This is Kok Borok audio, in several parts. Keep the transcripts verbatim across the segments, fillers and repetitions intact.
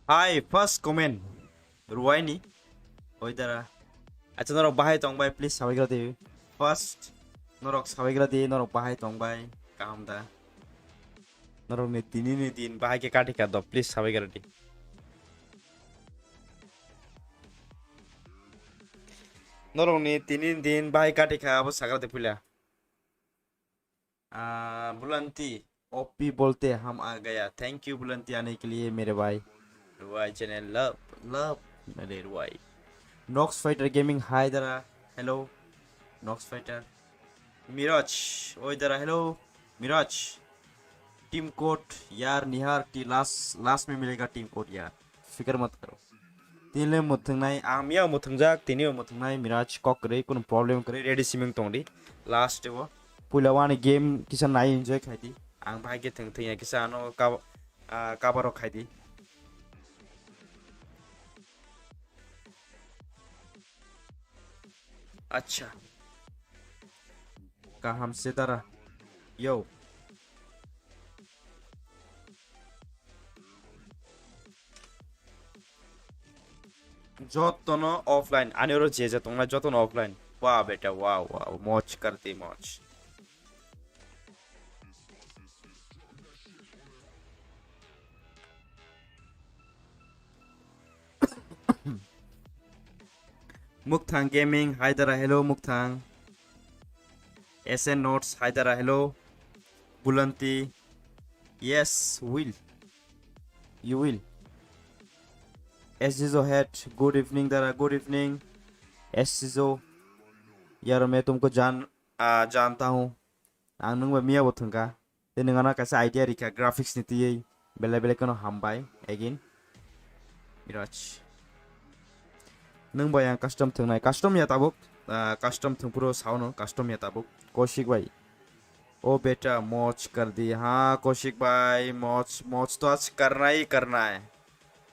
Hi, first comment. Ruwaini. Oi dara. Acha norok bahai tong bai, please sabai gra di. First, norok sabai gra di, norok bahai tong bai. Kaham da. Norok ni tini ni din bahai ke kati ka do, please sabai gra di. Norok ni tini ni din bahai kati ka abo sagra de pula. Ah, Bulanti, OP बोलते हम आ गया। Thank you, Bulanti, आने के लिए मेरे भाई। Ruwai channel, love, love, मेरे रुवाई। Nox Fighter Gaming, hi dara, hello। Nox Fighter। Miraj, oi dara, hello। Miraj। Team code, यार, निहार, टी लास्ट, लास्ट में मिलेगा team code, यार। फिकर मत करो। Tini le mwthwngnai, ang miyao mwthwngjak, tini o mwthwngnai, Miraj kok kwrwi, kunu problem kwrwi, ready siming tong di. Last o, puila o ani game kisa nai enjoy khai di. Ang bahai khe thwng thwng ya kisa ano cover, ah, cover rok khai di. Acha. Kaham se dara. Yo. Jotono offline, ani oro je je tongnai jotono offline. Wow, beta, wow, wow, moj kar de moj. Mukthang Gaming, hi dara, hello, Mukthang. S N Notes, hi dara, hello. Bulanti, yes, will. You will. S G Zo Head, good evening, dara, good evening. S G Zo, यार मैं तुमको जान, आ, जानता हूँ. Ang nwng bai miya bo thwngkha. Tei nwng ano kaisa idea rikha graphics ni twiwi. Belai belai kheno hambai again. Miraj. Nwng bai ang custom thwngnai. Custom ya tabuk. Ah, custom thwngphuru saono. Custom ya tabuk. Kaushik bai. ओ बेटा मौज कर दी। हाँ कौशिक भाई, मौज, मौज तो आज करना ही करना है।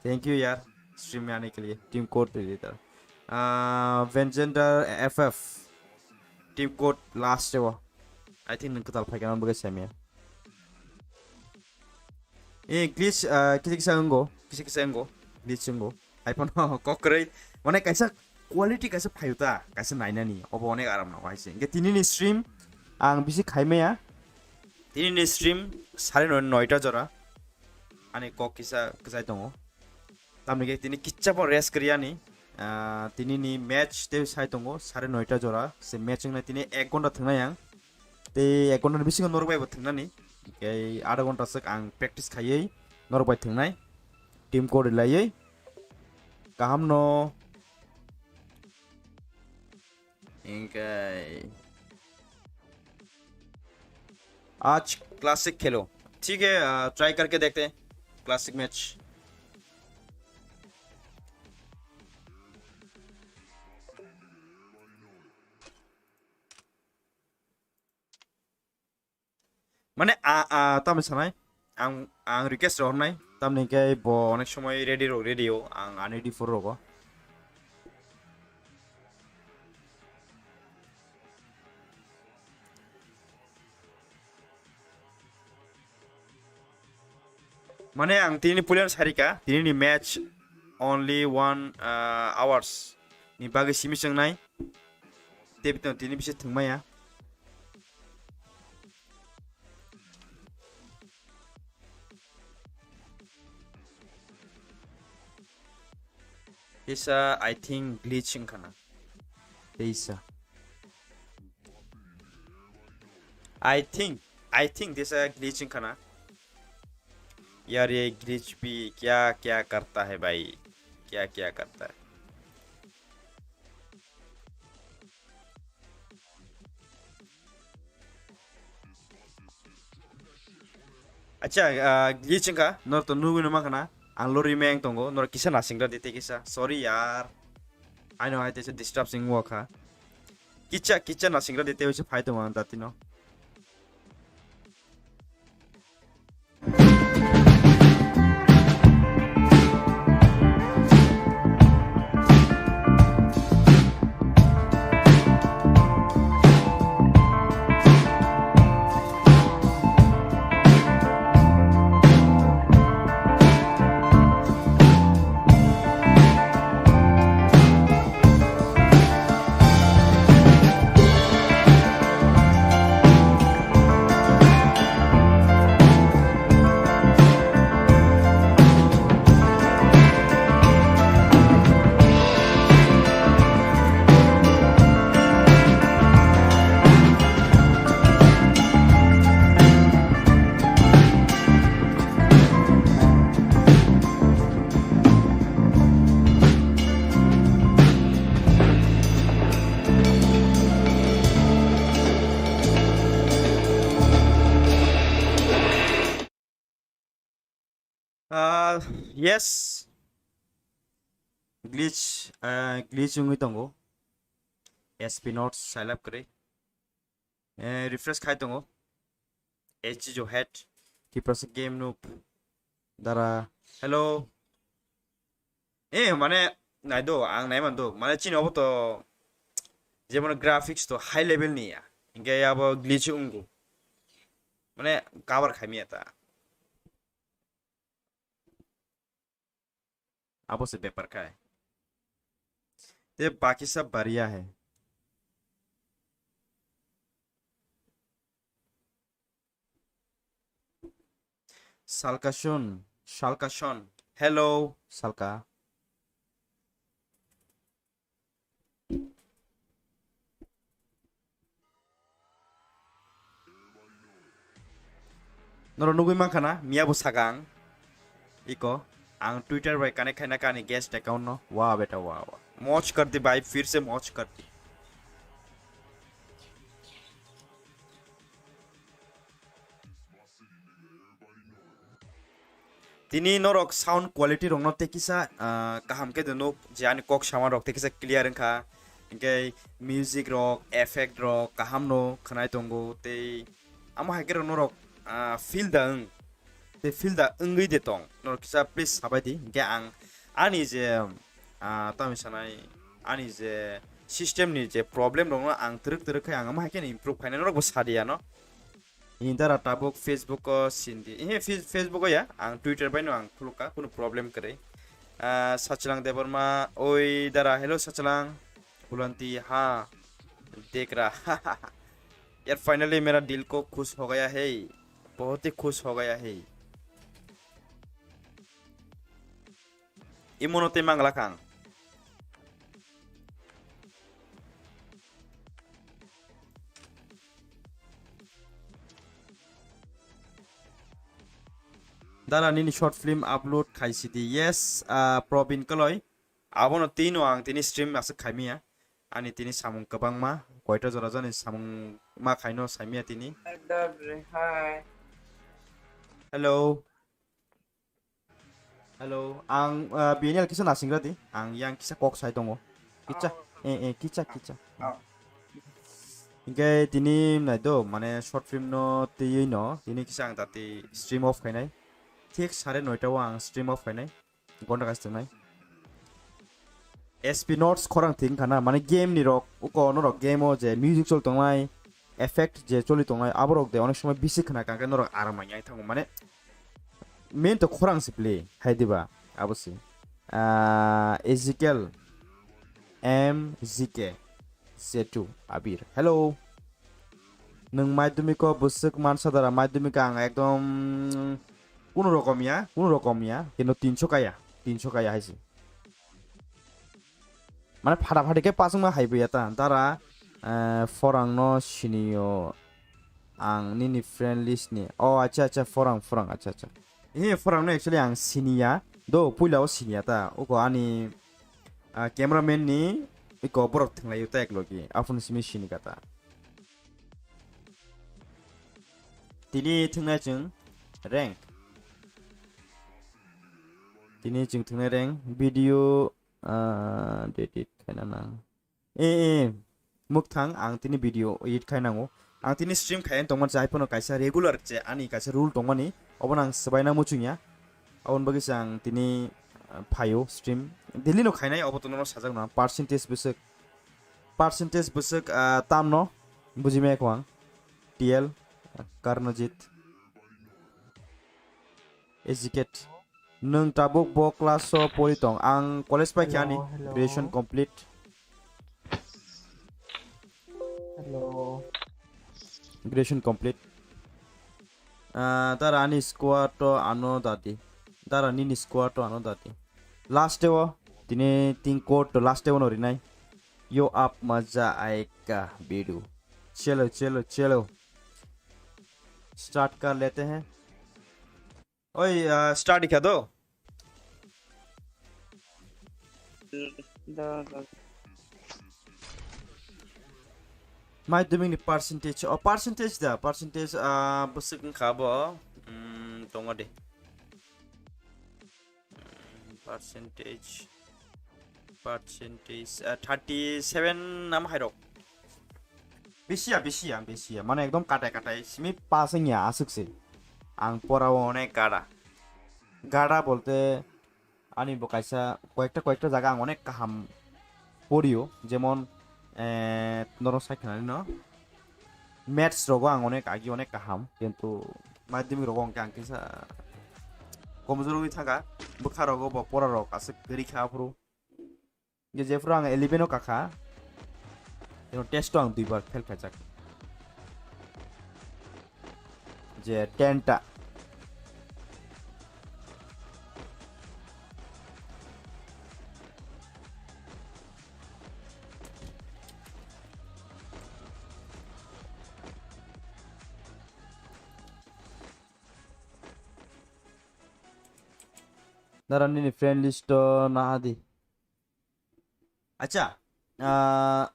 Thank you यार, stream में आने के लिए। Team code दे देता। Ah, Vengender F F। Team code last o. I think nwng kwtal phaikhe nang bagwi samya. Eh, glitch, ah, kisa kisa wngo, kisa kisa wngo, glitch wngo. Hai phano kok kwrwi, mane kaisa quality kaisa phaio ta, kaisa nainani, obo onek aram nango hai se. Hinkhe tini ni stream ang bisi khai maya. Tini ni stream sare noi, noita jora. Ani kok kisa kwchai tongo. Tamni khe tini kicha bo rest kwrwi ani. Ah, tini ni match tei sai tongo sare noita jora. Se match wngnai tini ek ghonta thwngnai ang. Tei ek ghonta ni bisingo norok bai bo thwngnani. Tei adha ghonta swk ang practice khaiwi norok bai thwngnai. Team code laiwi. Kaham no. Hinkhe आज क्लासिक खेलो, ठीक है, आ, ट्राई करके देखते हैं classic match. Mane a, a, tamni sanai, ang, ang request rohornai, tamni khe bo onek somoi ready rok ready o, ang ani D four rogo. Mane ang tini puilan sarika, tini ni match only one, uh, hours ni bagwi simi swngnai. Tei bitino tini bisi thwngmaya. Tisa, I think glitch wngkha na. Tisa. I think, I think tisa glitch wngkha na. यार ये ग्लिच भी क्या क्या करता है भाई, क्या क्या करता है। Acha, ah, glitch wngkha, norok to nugwi no mankha na, ang lorry meng tongo, norok kisa nasingra di tei kisa, sorry yaar, aino hai teisa disturb sing wngkha, kisa kisa nasingra di tei waisa phai tongo ang datino. Yes. Glitch, uh, glitch wngwi tongo. S P not silap kwrwi. Eh, refresh khai tongo. H G head. Tiprasa game noob. Dara. Hello. Eh, mane, naido, ang nai mando. Mane, chini obo to, jemon graphics to high level ni ya. Hinkhe abo glitch wngo. Mane, cover khai miya ta. Abo se bepar kha. Te baki sab bariya hai. Salkashon, Salkashon. Hello, Salka. Norok nugwi mankha na, miya bo sakang. Iko, ang Twitter bai connect khaina kani guest account no. Wow, beta, wow, wow. Mauj kar di bhai, phir se mauj kar di. Tini norok sound quality rokno tei kisa, ah, kaham khe de nuk je ani kok sama rok tei kisa clear wngkha, hinkhe music rok, effect rok kaham no khwnai tongo tei amo hai khe rok norok, ah, feel da wng tei feel da wngwi de tong norok kisa please sabai di hinkhe ang ani je, ah, tamni sanai ani je system ni je problem rokno ang twrwk twrwk khe ang amo hai khe improve khainai norok bo sadi ano. Ini dara tabuk Facebook o sindi. Ihe Face-, Facebook o ya, ang Twitter bai no ang khulukha, kunu problem kwrwi. Ah, Sachlang Debbarma, oi dara, hello Sachlang. Bulanti, ha, dekh raha. Yaar, finally mera dil ko khush ho gaya hai, bahut hi khush ho gaya hai. Imono tei mangla kang. Dara nini short film upload khai sidi. Yes, ah, Probin Kaloi. Abono tino ang tini stream aswk khaimiya. Ani tini samung kwbangma. Koita jora jani samung ma khaino saimiya tini. Hi, Dor, hi. Hello. Hello, ang, ah, B N L kisa nasingra di, ang yang kisa kok sai tongo. Kicha, eh, eh, kicha, kicha. Hinkhe tini nai do, mane short film no twiwi no, tini kisa ang dati stream off khainai. Thik sare noita o ang stream off khainai. Gonta kaisa tongnai. S P Notes khorang thik wngkha na, mane game ni rok, uko norok game o je music choli tongnai, effect je choli tongnai, aborok de onek somoi bisi khna kangkhe norok aram manya thango, mane main to khorang se play hai diba, abo se. Ah, Ezekiel M Z K Z two Abir. Hello. Nwng madhyamiko bwswk mansa dara, madhyamiko ang ekdom kunu rokom ya, kunu rokom ya, kino tinso kaya, tinso kaya hai se. Mane phata phati khe pasungma hai bo ya ta, dara, eh, phorang no sini o ang nini friend list ni. Oh, acha, acha, phorang, phorang, acha, acha. He, phorang no actually ang sini ya, do puila o sini ya ta, uko ani, ah, cameraman ni iko borok thwnglai o ta ek logi, aphuru simi sini kha ta. Tini thwngnai chwng rank. Tini chwng thwngnai rank video, ah, edit khaina nang. Eh, eh, mwkthang ang tini video edit khai nango. Ang tini stream khai tongmani hai phano kaisa regular je ani kaisa rule tongmani. Obo nang swbaina muchungya. Aboni bagwi se ang tini, ah, phaio stream. Daily no khainai obo to nono sajak na percentage bwswk. Percentage bwswk, ah, tamno buji maya kho ang. T L, ah, Karnajit. Educate. Nwng tabuk bo class o pori tong? Ang college pai khe ani. Hello, hello. Graduation complete. Hello. Graduation complete. Ah, dara ani squad to ano dati. Dara nini squad to ano dati. Last o tini tin code to last o no rinai. Yo aap maza aayega video. Chalo, chalo, chalo. Start kar lete hain. Oi, ah, start kya do? Da, da. Madhyamik ni percentage. Oh, percentage da, percentage, ah, bwswk wngkha bo. Hmm, tongo de. Percentage, percentage, ah, thirty seven nam hairok. Bisi ya, bisi ya, bisi ya. Mane ekdom katai katai. Simi pass wngya aswk se. Ang pora o onek gada. Gada bolte ani bo kaisa koyekta koyekta jaga ang onek kaham porio. Jemon, eh, norok sai khwnani no. Maths rogo ang onek agi onek kaham. Kintu madhyamik rogo hwnkhe ang kisa komjor wngwi thangkha. Bwkha rogo bo pora rok aswk kwrwi kha aphuru. Je jephuru ang eleven o kakha, eno test o ang duibar fail khaijak. Je ten ta. Nara nini friend list o nahadi. Acha, ah,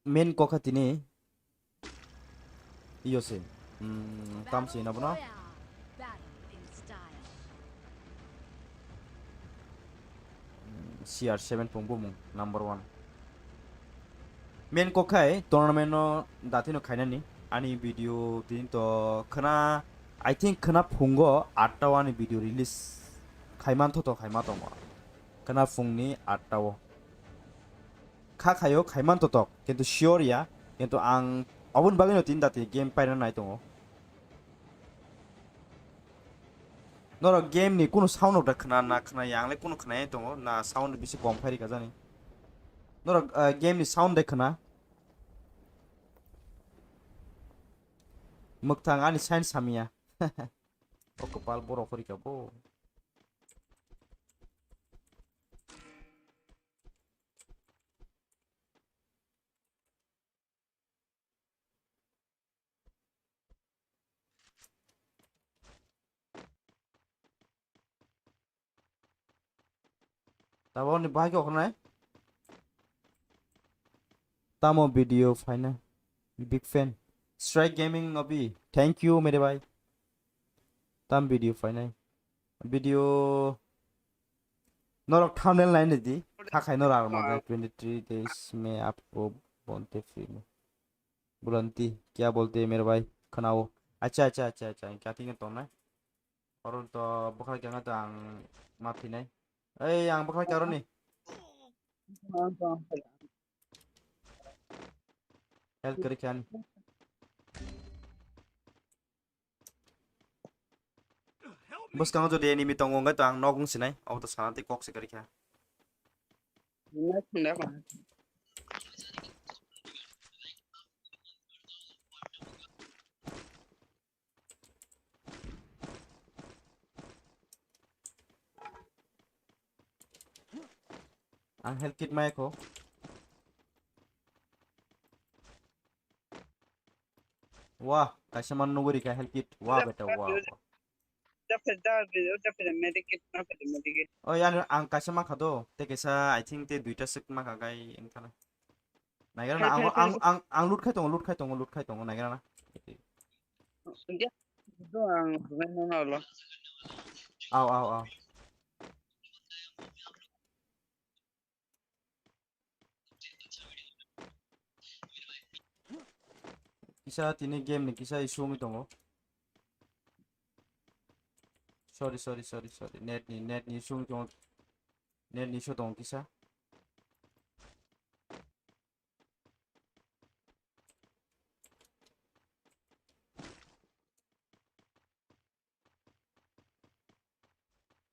main kokha tini iyo se. Hmm, tam se na bono. Hmm, C R seven pung bumung number one. Main kokhai tournament no datino khainani ani video tini to khana, I think khana phungo atta o ani video release khaiman tho to khaima tongo. Khana phungni atta o. Kha khayo khaiman totok, kintu sure ya, kintu ang aboni bagwino tin dati game paina nai tongo. Norok game ni kunu sound rok da khna na khna ya, ang le kunu khna ya tongo, na sound bisi kom phai rika jani. Norok, ah, game ni sound de khna. Mwkthang ani sign samya. O kwpal borok hori ka bo. Taboni bahai khe oknai. Tamo video phaina. Big fan. Strike Gaming obi. Thank you, mere bhai. Tam video phainai. Video norok thumbnail nai di. Khakhai norok ma twenty three days me aapko bonte free me. Bulanti, kya bolte mere bhai? Khanao. Acha, acha, acha, acha. Kya tingin tongnai? Oro to bwkhak kya to ang ma thinai. Ei, ang bwkhak kya roni. Help kari khan. Bwskango jodi enemy tongo, wngkha to ang nok wng sinai, obo to sana tei kok se kari kha. Ang health kit mai kho. Wah, kaisa man nuguri ka health kit. Wah, beta, wah, wah. Japhe, japhe, japhe, medikit, japhe, medikit. Oh, yan ang kaisa ma kha do. Te kaisa, I think te duita sik ma kha gai engthana. Nagira na, ang, ang, ang, ang loot khai tongo, loot khai tongo, loot khai tongo, nagira na. India, do ang, do ang, ang, ang, ang. Aw, aw, aw. Kisa tini game ni kisa issue wngwi tongo. Sorry, sorry, sorry, sorry. Net ni, net ni issue wngwi tongo. Net ni issue tongo kisa.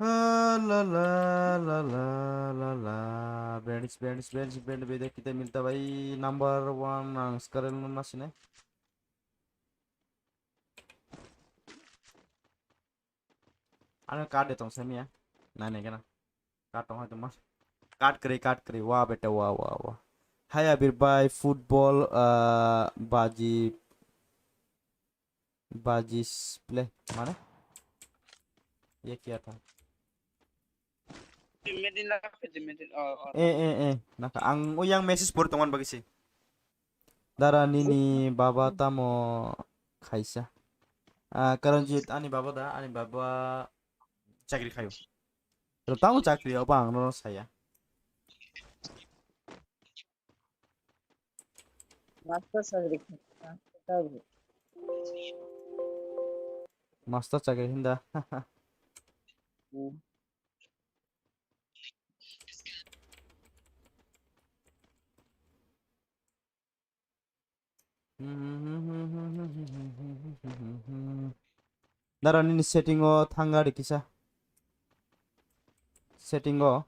Ah, la, la, la, la, la, la. Bandage, bandage, bandage, bandage, bhai, kita milta bhai, number one, ang sekarang lu nasi nih. Ano card de tong sami ya. Nah, nih kena. Card tong hai teman. Card kri, card kri. Wah, beta, wah, wah, wah. Hai Abir bhai, football, eh, baji Bajis play mana? Ye kya tha? Medin la, Medin, oh, oh. Eh, eh, eh. Naka ang o yang message por tongan bagi si. Dara nini baba tamo khaisa. Ah, Karanjit ani baba da, ani baba chakri khayo. Tamo chakri obo ang no saya. Master chakri kha, master chakri. Master chakri hinda. Hmm. Dara nini setting o thangari kisa. Setting o.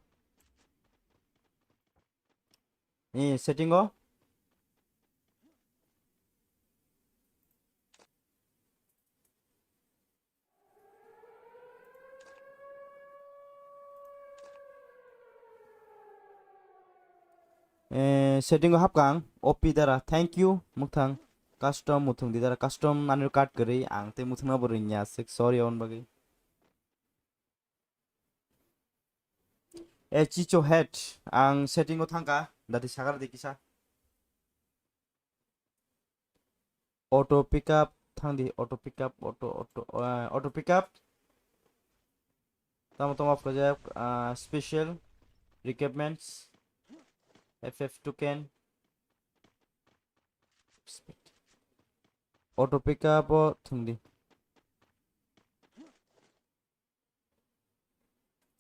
Eh, setting o. Eh, setting o hapkang, O P dara, thank you, mwthang, custom, muthung di dara, custom, ani cut kwrwi, ang tei muthungna bo ringya, sik, sorry, on bagwi. Eh, chicho head, ang setting o thangka, dati sakar di kisa. Auto pickup, thang di, auto pickup, auto, auto, eh, auto pickup. Tamo tamo off kajak, ah, special, requirements, F F token. Auto pickup o thung di.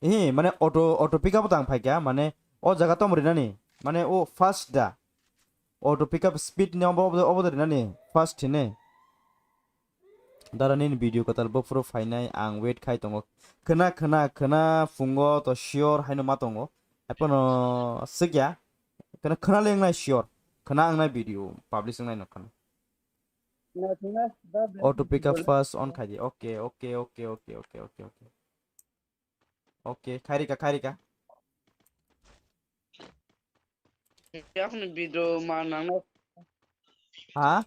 Eh, mane auto, auto pickup o tang phaikha, mane o jaga tom rinani, mane o fast da. Auto pickup speed ni obo, obo, obo da rinani, fast hine. Dara nini video kwtal buphuru phainai ang wait khai tongo. Khna, khna, khna phungo to sure haino ma tongo. Haiphano swkya. Khna, khna lengnai sure. Khna wngnai video publish wngnai no khna. Auto pickup first on khai di. Okay, okay, okay, okay, okay, okay, okay. Okay, khairika, khairika. Yakni video ma nang. Ha?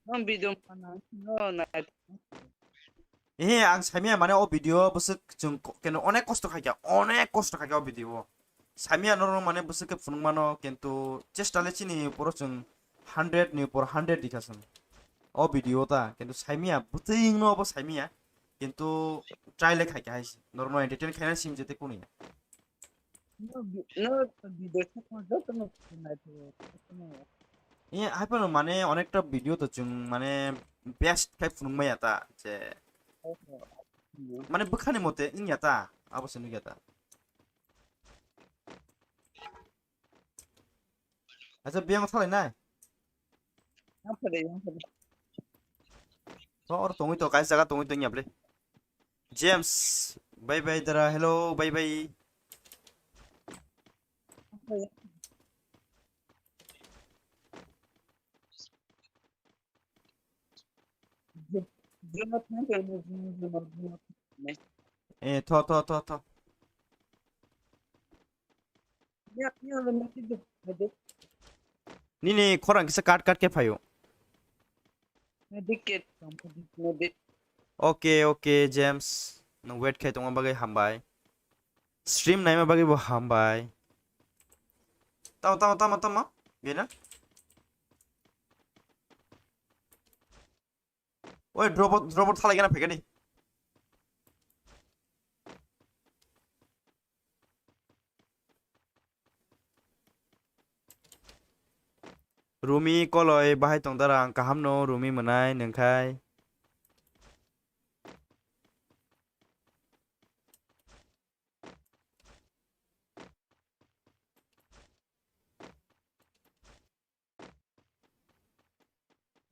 Nang video ma nang. No, na. Eh, ang samia mane o video bwswk chwng ko-, keno onek kosto khaikha, onek kosto khaikha o video. Samia norok mane bwswk khe phunukmano, kintu chesta le chini poro chwng hundred ni upor hundred dikha chwng. O video ta, kintu saimia, bwtwino obo saimia, kintu try le khaikha hai se. Norokno entertain khaina sim jete kunuya. No, bi-, no, video se ko joto no nai to, joto no. Iya, hai phano mane onekta video to chwng mane best khai phunukmaya ta, je. Oho. Mane bwkhani mote wngya ta, abo se nukya ta. Acha, biyang thalai nai. Yang phade, yang phade. To or tongwi to, kaisa jaga tongwi to nyable. James, bye bye dara, hello, bye bye. Yang phade. Eh, tho, tho, tho, tho. Nini khorang kisa cut, cut khe phaio. Okay, okay, James. Nwng wait khai tongma bagwi hambai. Stream naima bagwi bo hambai. Tamo, tamo, tamo, tamo. Bina. Oi, drop out, drop out thalai gana phekani. Rumi koloi bahai tong dara, ang kaham no Rumi mwnai nengkhai.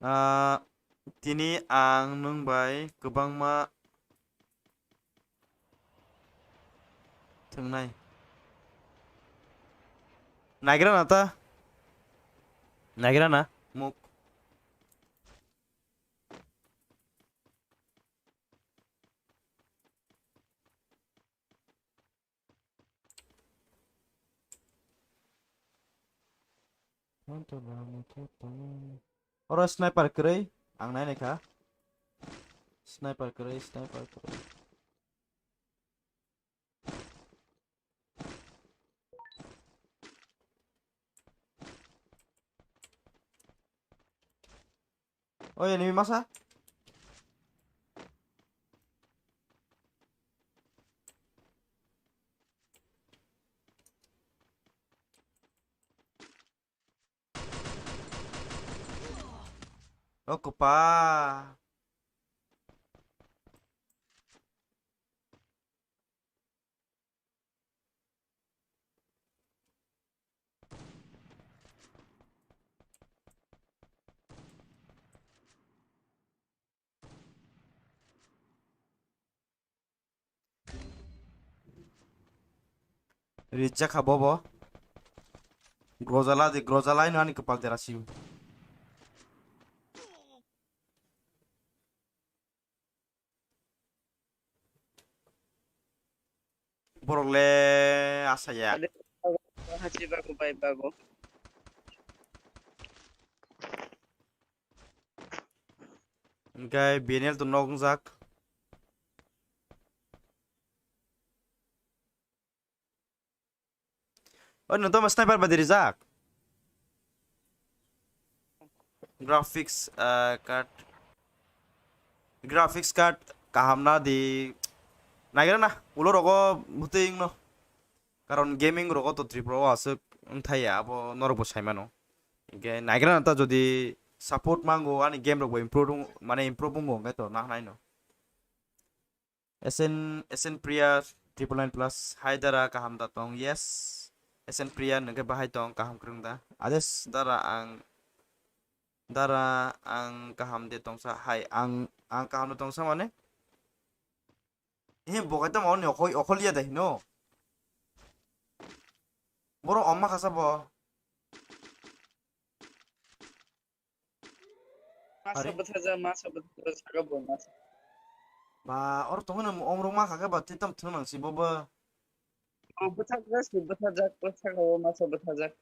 Ah, tini ang nwng bai kwbangma thwngnai. Naigra na ta? Naigra na? Muk. Oro sniper kwrwi, ang nainai kha. Sniper kwrwi, sniper kwrwi. Oi, enemy masa. O kwpal. Rijak kha bobo. Grozala de, grozala ino ani kwpal dera siyo. Borok le asaya. Hati bago bai bago. Hingke B N L to nok wngjak. O, nwng tamo sniper bai rijak. Graphics, ah, card. Graphics card kaham na di. Naigra na, ulo rogo bwtwi wngno. Karon gaming rogo to Tripura o aswk wngthaya, abo norok bo saimano. Hingke naigra na ta jodi support mango ani game rok bo improve wng-, mane improve wngo hingke to nahnaino. S N, S N Priya triple nine plus, hai dara kaham da tong, yes. S N Priya nungke bahai tong, kaham kwrwng da. Ades dara ang, dara ang kaham de tongsa, hai ang, ang kaham de tongsa mane? He bokai tamo oni okoi, okol ya da hino. Boro omma khasa bo. Masa Are? Bwthaja, masa bwthaja, saka bo masa. Ba, oro tongmani omrok ma kha khe ba, twi tam thwng nang si bo bo. O bwthajak si, bwthajak, bwthajak, o masa bwthajak.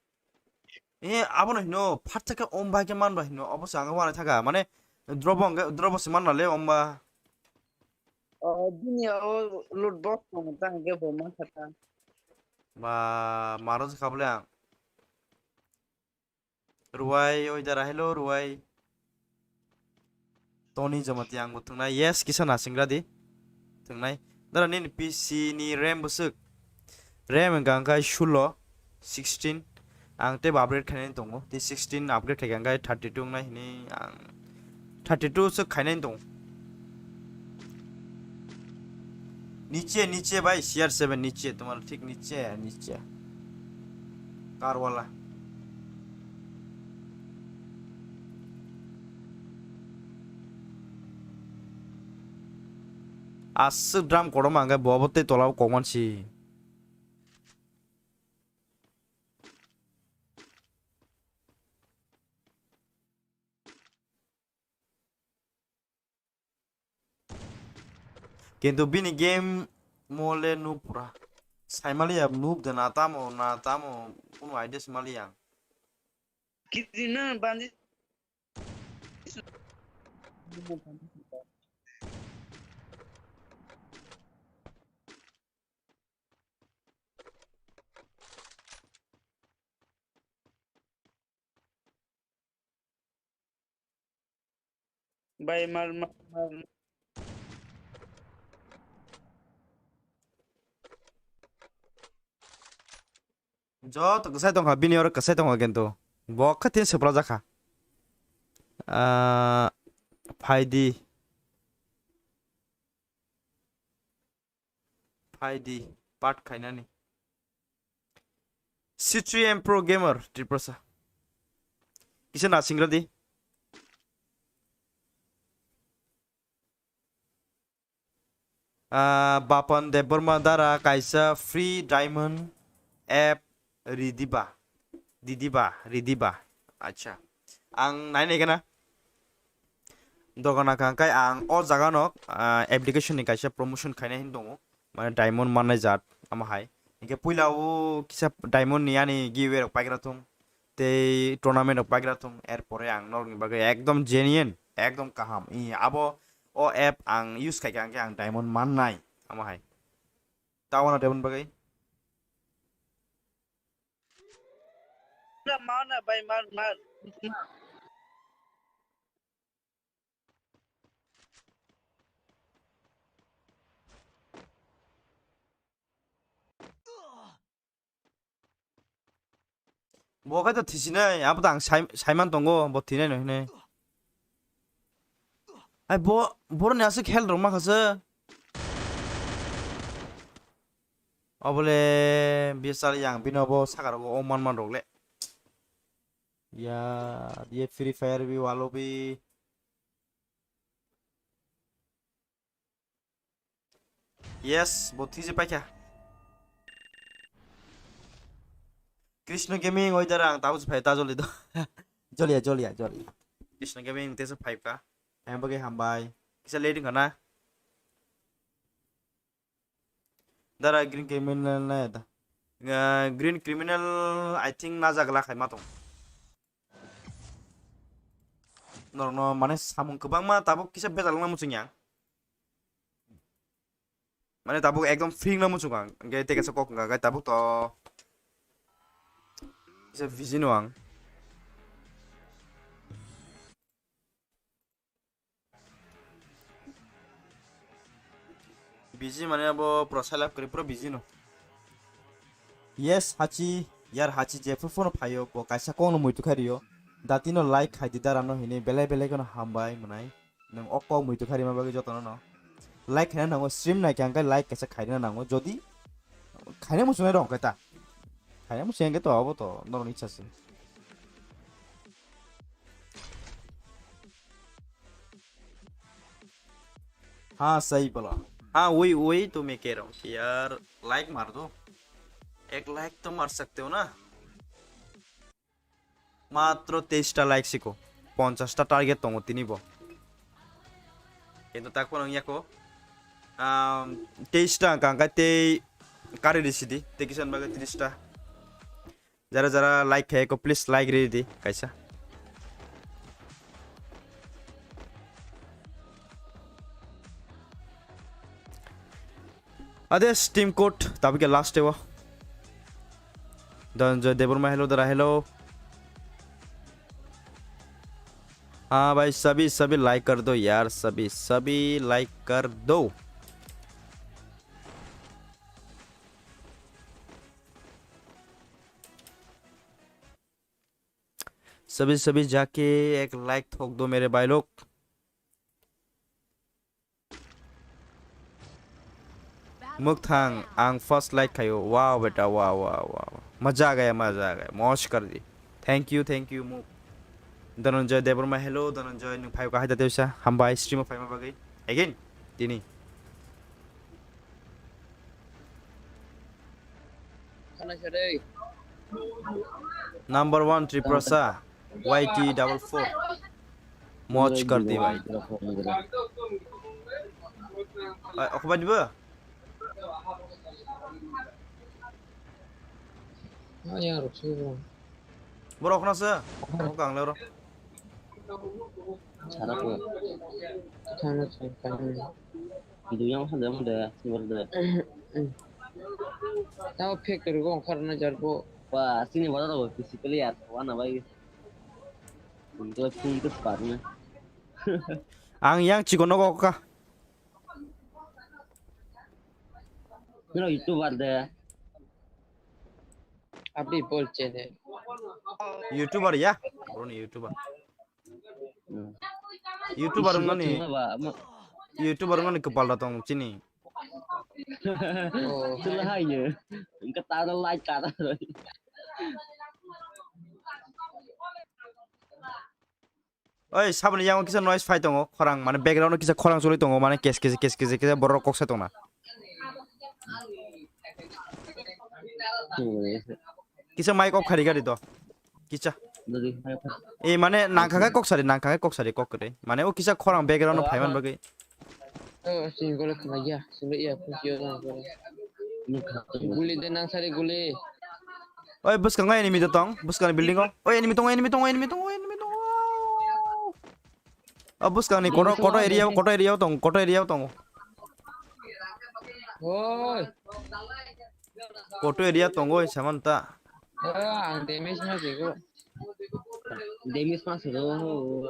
E, abono hino, phat thaka om bai khe man ba hino, obo se ang wana thaka, mane, drobo ang, drobo se man na le om ba. O, bini o loot box tong ta hingke bo ma kha ta. Ba, maro se kha bole ang. Ruwai, oi dara, hello, Ruwai. Tony Jamatia, ang bo thwngnai. Yes, kisa nasingra di. Thwngnai. Dara nini P C ni RAM bwswk? RAM wngkha hwnkhai sulo, sixteen. Ang teibo upgrade khainani tongo. Tei sixteen upgrade khaikha hwnkhai thirty-two wngnai hwnwi ang thirty-two swk khainani tongo. Niche, niche bhai, C R seven niche, tomar thik niche, niche. Car wala. Aswk drum kotorma hwnkhe bo obo tei tola o kokman si. Kintu bini game mole noob pura. Saimaliya noob de na tamo, na tamo, kunu idea simaliya. Kiti na bandi. Bai mar, mar, mar. Joto kwsai tongkha, bini oro kwsai tongkha kintu. Bo khe tin swpra jakha. Ah, phaidi. Phaidi, part khainani. C three M Pro Gamer, Tripura sa. Kisa nasingra di. Ah, Bapan Debbarma dara kaisa free diamond app ridiba. Didiba, ridiba. Acha. Ang nai nai gana. Dogana kangkai ang o jaga no, ah, application ni kaisa promotion khaina hin tongo. Mane diamond mannai jat ama hai. Hingke puila o kisa diamond ni ani giveaway rok paigra thung. Tei tournament rok paigra thung. Er pore ang norok ni bagwi ekdom genuine, ekdom kaham. I abo o app ang use khaikha hingke ang diamond mannai ama hai. Tabona diamond bagwi. Na, mar na, bai, mar, mar. Bo khe to thisinai, abo to ang sai, saiman tongo, bo thinai no hinwi. Ai bo, boroni aswk health rok mankha se. Obole bisal yang bino bo saka rogo o man man rok le. Ya, ye Free Fire bi walo bi. Yes, bo thwi se paikha. Krishna Gaming oi dara ang tabuk se phai ta joli do. Jolia, jolia, jolia. Krishna Gaming te se phai ka. Ang bagwi hambai. Kisa late wngkha na? Dara green criminal na ya da? Ah, green criminal, I think, najagla khai ma tong. Norokno mane samung kwbangma tabuk kisa bejal wngna muchung yang. Mane tabuk ekdom free wngna muchung ang. Hwnkhe tei kaisa kok wngkha, hwnkhe tabuk to kisa busy no ang. Busy mane abo pura selap kwrwi pura busy no. Yes, hachi, yar hachi jephru phone phaio, bo kaisa kokno muitu khai rio. Datino like khai di dara no hini belai belai kheno hambai mwnai. Nwng o kok muitu khai rima bagwi jotono no. Like khaina nango, stream naikha hwnkhe like kaisa khaina nango. Jodi khaina muchunai rok hwnkhe ta. Khaina muchung hwnkhe to abo to norokni ichha se. हाँ सही बोला। हाँ वही वही तो मैं कह रहा हूँ कि यार लाइक मार दो, एक लाइक तो मार सकते हो ना। Matro teista like siko, ponchasta target tongo tini bo. Kintu tak phano wngya ko, um, teista wngkha hwnkhe tei kari risidi, tei kisa bagwi trista. Jara jara like khai ko, please like ri di kaisa. Ade Steam Code tabuk ke last ewa. Dhananjay Debbarma hello dara hello. हाँ भाई सभी सभी लाइक कर दो यार, सभी सभी लाइक कर दो। सभी सभी जाके एक लाइक ठोक दो मेरे भाई लोग। Mukthang ang first like khayo, wow beta, wow wow wow, maza gaya maza gaya, mosh kar di. Thank you, thank you Muk. Dhananjay Debbarma hello Dhananjay, nwng phaio kahai da tewsa, hambai stream o phaima bagwi again tini. Number one Tiprasa, Y T double four. Moch kar di bhai. Bhai, okho bai dibo? Borok okho na se? Okho kang le oro. Sara ko. Thana thang kang. Video yang hande hande sibor de. Tao factory go ongkhar na jar bo. Ba sini bara ro physically yar wana bai. Unto phone to par na. Ang yang chiko nogo ka. Nino YouTuber de. Abhi bol chene. YouTuber ya? Bro ni YouTuber. Hmm. YouTuber ngani. YouTuber ngani kepal datang sini. Oh, hai ye. Engka tara light tara. Oi, saboni yango kisa noise phai tongo, khorang, mane background o kisa khorang choli tongo, mane kes kes kes kes kes borok kok sai tongna. Kisa mic off khari gari to. Kisa. E mane nangkha kok sari, nangkha kok sari kok kre. Mane o kisa khorang background o phai man bagwi. Oh, sini gole khna ya, sini ya, pusi ya, gole. Guli de nang sari guli. Oi, bwskango enemy de tong, bwskangni building o. Oi, enemy tongo, enemy tongo, enemy tongo, enemy tongo. O bwskangni kotor, kotor area, kotor area tongo, kotor area tongo. Oi. Kotor area tongo, samanta. Oh, ang damage ma sego. Damage ma sego.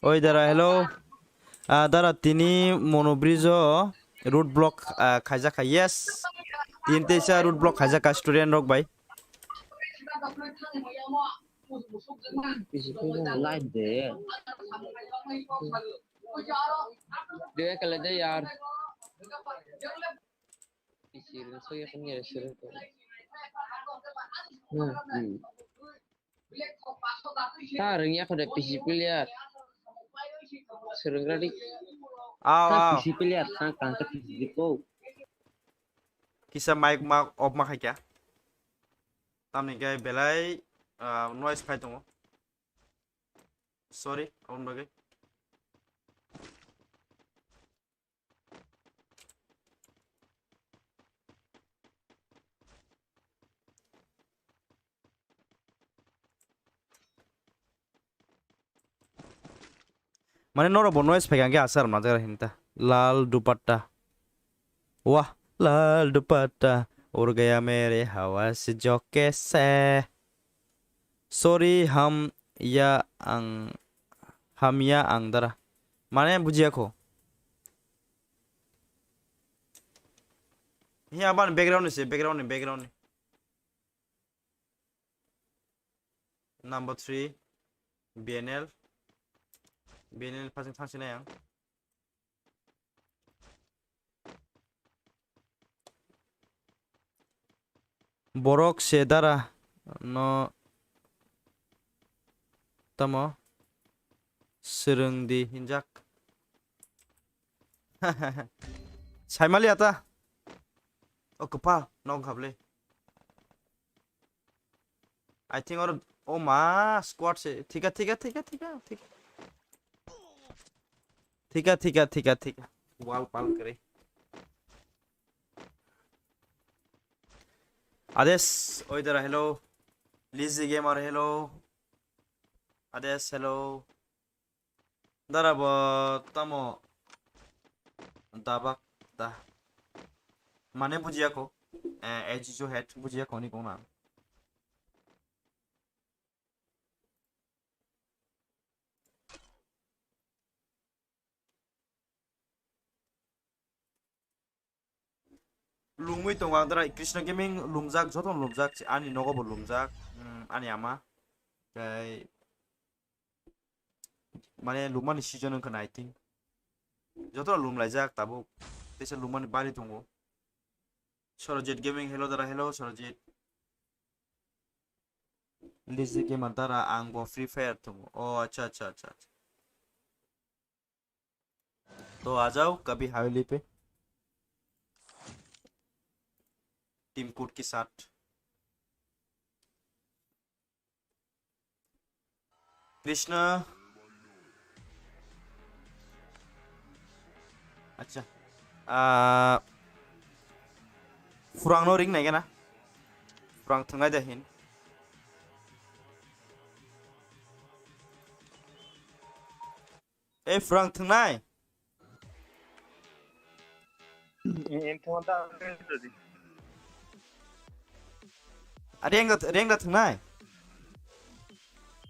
Oi dara, hello. Ah, dara tini Monobridge o road block, ah, khaijak kha. Yes. Tin teisa road block khaijak kha student rok bai. Live de. Dia kala de yaar. P C rin so ya kan ya sir. Hmm. Hmm. Ta rwngya kho de P C player. Swrwng radi. Aw, ta aw. P C player sang kang ta P C ko. Kisa mic ma off ma khaikya. Tamni khe belai, ah, noise phai tongo. Sorry, aboni bagwi. Mane norok bo noise phaikha hwnkhe asar manjak hinta. Lal dupatta. Wah, lal dupatta. Ur gaya mere hawa se joke se. Sorry, ham ya ang, ham ya ang dara. Mane bujiya kho. Hiya aban background ni se, background ni, background ni. Number three, B N L. B N L phasing thangsinai ang. Borok se dara no tamo swrwng di hinjak. Saimali ata. O kwpal, nok hable. I think oro, o ma, squad se. Thika, thika, thika, thika, thika. Thika, thika, thika, thika. Wall pal kre. Ades, oi dara, hello. Lazy Gamer, hello. Ades, hello. Dara bo tamo dabak da. Mane bujiya kho. Eh, H J head bujiya kho ni kona. Lungwi tongo ang dara Krishna Gaming lumjak, jotono lumjak, ani nogo bo lumjak, mm, ani ama. Tei mane lumani season wngkha na, I think. Jotono lumlaijak tabuk. Teisa lumani bari tongo. Sorojit Gaming, hello dara, hello Sorojit. Lazy Gamer dara, ang bo Free Fire tongo. Oh, acha, acha, acha, acha. तो आ जाओ कभी हवेली पे team code के साथ। कृष्णा, अच्छा, आ, फुरांगनो रिंग नहीं ना? फुरांग थंगाई दे हिन। Eh, Frank thangnai? Em, em, thangma ta ang tadi. Ada yang dat-, ada yang datang nai?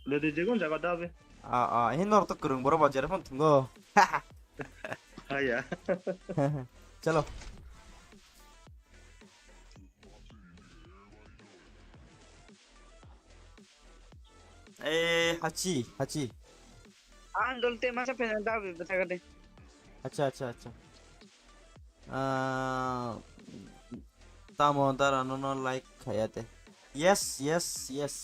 Lede jagon jaga dabe. Ah, ah, ini nor to kurung boro bajar pun tunggu. Ah, ya. Chalo. Eh, hachi, hachi. Ang dol te masa pena da be bata kade. Acha, acha, acha. Ah, tamo dara no no like khaya te. Yes, yes, yes.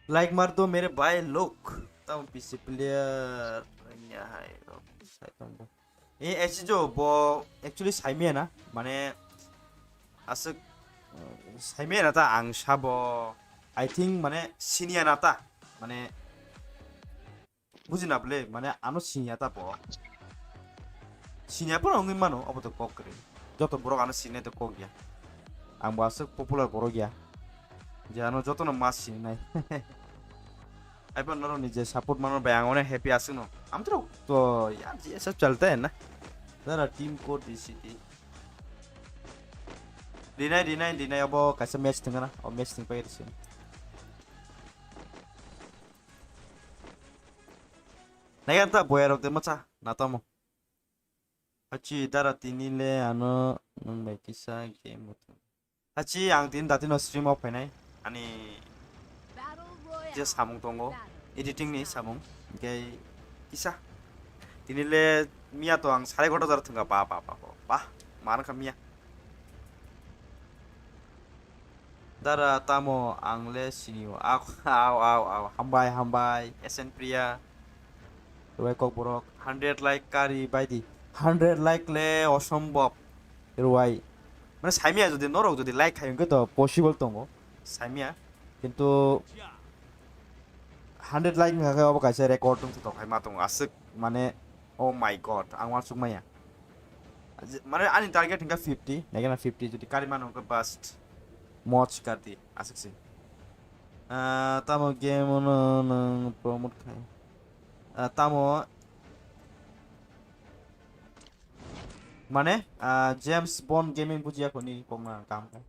Like mar do mere bhai log. Tamo P C player. Nya hai. Sai tamo. Eh, H J bo actually saimaya na, mane aswk, uh, saimaya na ta ang sabo, I think, mane siniya na ta, mane buji na bwle, mane ano siniya ta bo. Siniya phano wngwi mano, obo to kok kwrwi. Joto borok ano sinai to kok ya. Ang bo aswk popular borok ya. Je ano jotono ma sinai. Aiba norok ni je support mano bai ang onek happy aswk no. Amtro to yaar je sab chalta hai na. Dara team code D C T. Dinai, dinai, dinai abo kaisa match thwngana. O match thwng pai risi. Naigan ta boya rok de macha natamo. Hachi dara tini le ano nwng bai kisa game bo thwng. Hachi ang tini datino stream o phainai. ani je samung tongo, editing ni samung, hingke kisa. Tini le miya to ang sare goto jar thwngkha, ba, ba, ba, ba, ba, ma wngkha miya. Dara tamo ang le sinio. Au, au, au, au. Hambai, hambai. S N Priya. Rwai Kokborok. Hundred like kari baidi. Hundred like le osombhob. Rwai. Mane saimya jodi norok jodi like khai hwnkhe to possible tongo. Saimya. Kintu hundred like ni hake obo kaisa record wng tong khai ma tongo. Aswk mane, oh my God. Ang uansuk maya. Mane ani target hingka fifty, naikhe na fifty jodi kari mano hingka bust. Moj kardi, aswk se. Ah, tamo game no nwng promote khai. Ah, tamo mane, ah, James Bond Gaming bujiya khoni kokna kam khai.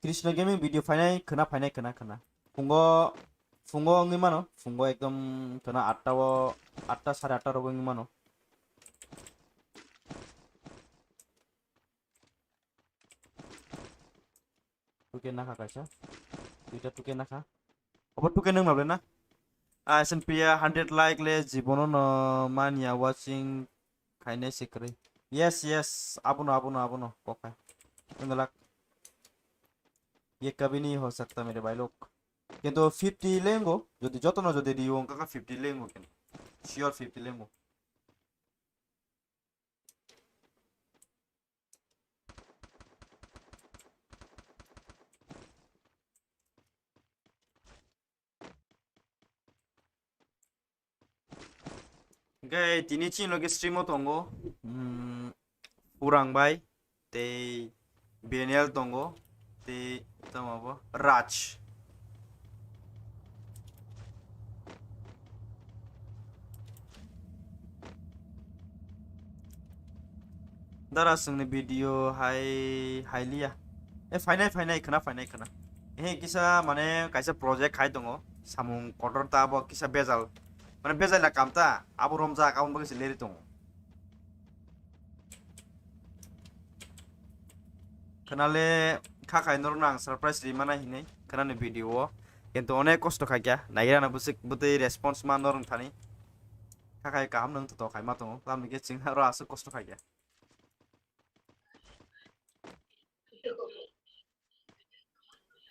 Krishna Gaming video phainai khwna, phainai khwna, khwna. Phungo, phungo wngwi mano, phungo ekdom khwna atta o, atta sare atta rogo wngwi mano. Tuke nakha kaisa. Duita tuke nakha. Obo tuke nang mablai na? Ah, S N P ya hundred like le jibono no manya watching khainai se kwrwi. Yes, yes, abono, abono, abono, kokai. Nang lak. Ye kabhi nahi ho sakta mere bhai log. Kintu fifty lengo, jodi jotono jodi riyo wngkha kha fifty lengo kintu. Sure fifty lengo. Hingke tini chini loge stream o tongo, mm, Purang bai, tei Benial tongo, tei tamo bo Raj. Dara chwngni video hai, hai liya. E, phainai, phainai, khwna, phainai, khwna. He, kisa, mane, kaisa project khai tongo. Samung kotor ta bo kisa bejal. Mane, bejal ya kam ta. Abo romjak, aboni bagwi se leri tongo. Khwnale kha khai norokno ang surprise ri mana hinwi khwnani video o. Kintu onek kosto khaikha. Naigrana bwswk bwtwi response ma norok thani. Kha khai kaham nang to khai ma tongo. Tamni khe chwng aro aswk kosto khaikha.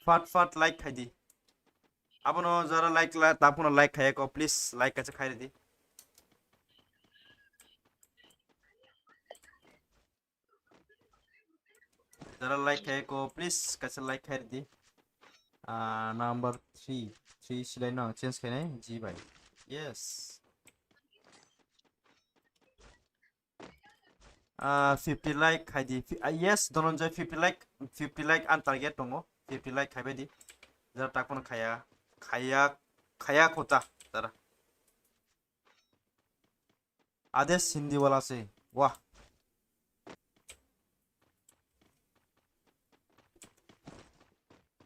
Fat fat like khai di. Abono jara like la, taphano like khai ko, please like kaisa khai di. Jara like khai ko, please kaisa like khai di. Ah, number three, three silai no change khainai, ji bai. Yes. Ah, fifty like khai di. Fi-, ah, yes, Dhananjay, fifty like, fifty like ang target tongo. Fifty like khai bai di. Jara tak phano khaya, khaya, khaya kota, jara. Adesh Hindi wala se. Wah.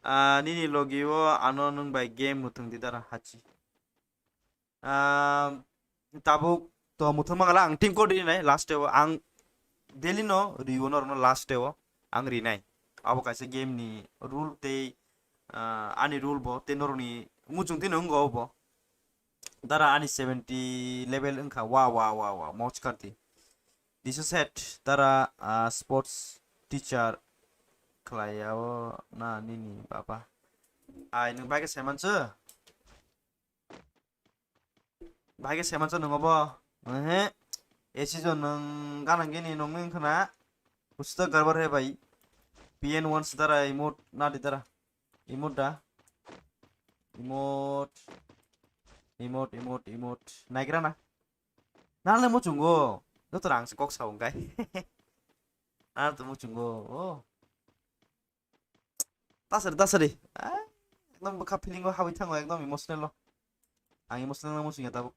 Ah, nini logi o ano nwng bai game muthung di dara hachi. Ah, tabuk to muthung mangala ang team code rinai last o ang daily no riwo no last o ang rinai. Abo kaisa game ni rule tei, ah, ani rule bo tei norokni muchung tino wngkha obo. Dara ani seventy level wngkha, wa, wa, wa, wa, moj karti. Diso set, dara, ah, sports teacher khlai o na nini baba. Ai, nwng bai khe saimanso? Bai khe saimanso nwng obo? Ehe. Esi jo nwng ganang gini nwng wng khna. Kuch to garbar hai bhai. P N one se dara emote na di dara. Emote da. Emote. Emote, emote, emote. Naigra na. Nang le muchungo. Joto rang se kok sa ongkai. Nang to muchungo. Oh. Tasari, tasari. Ah, ekdom bwkha feeling o habwi thango, ekdom emotional o. Ang emotional no muchungya tabuk.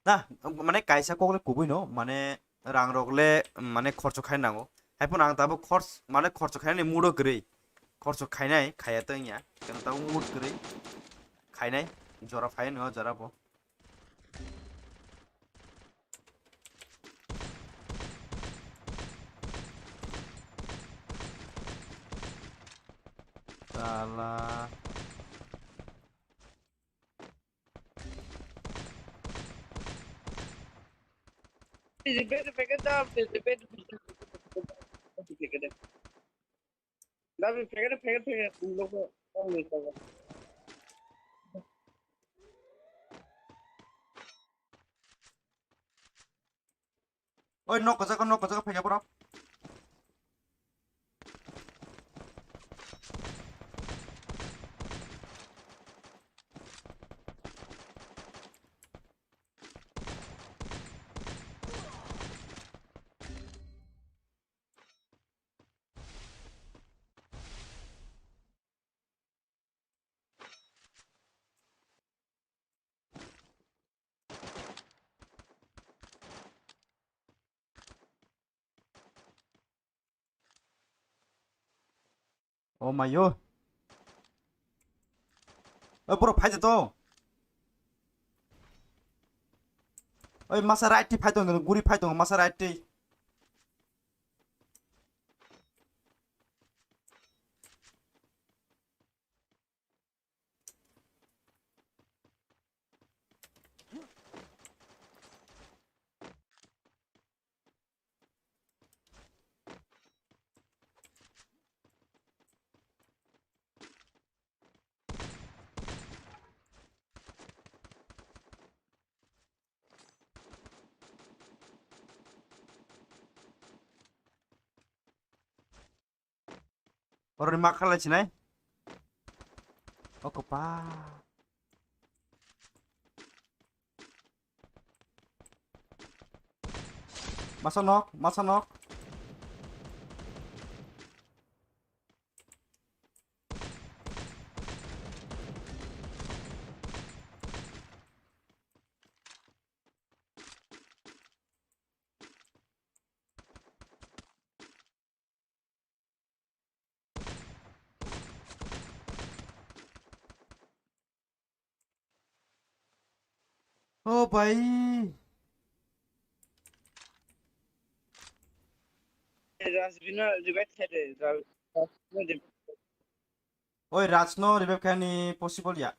Na, mane kaisa kok le kubui no, mane rang rok le, mane khorcho khai nango. Hai phano ang tabuk khorch-, mane khorcho khainani mood o kwrwi. Khorso khainai, khaya tong ya. Keno tabuk mood kwrwi. Khainai, jora phai no, jora bo. Sala. Dabi, faggot, faggot, faggot, logo, logo. Oi, nok kajak, nok kajak, phai borok. Oh my yo. Oi, bro, phai de to. Oi, masa right ti phai tong, guri phai tong, masa right ti. Borokni mak khalai sinai. O kwpal. Masa nok, masa nok. Oh, bhai. Rajbino revive khaide, Raj-, Rajbino revive. Oi, Rajno revive khaini possible ya.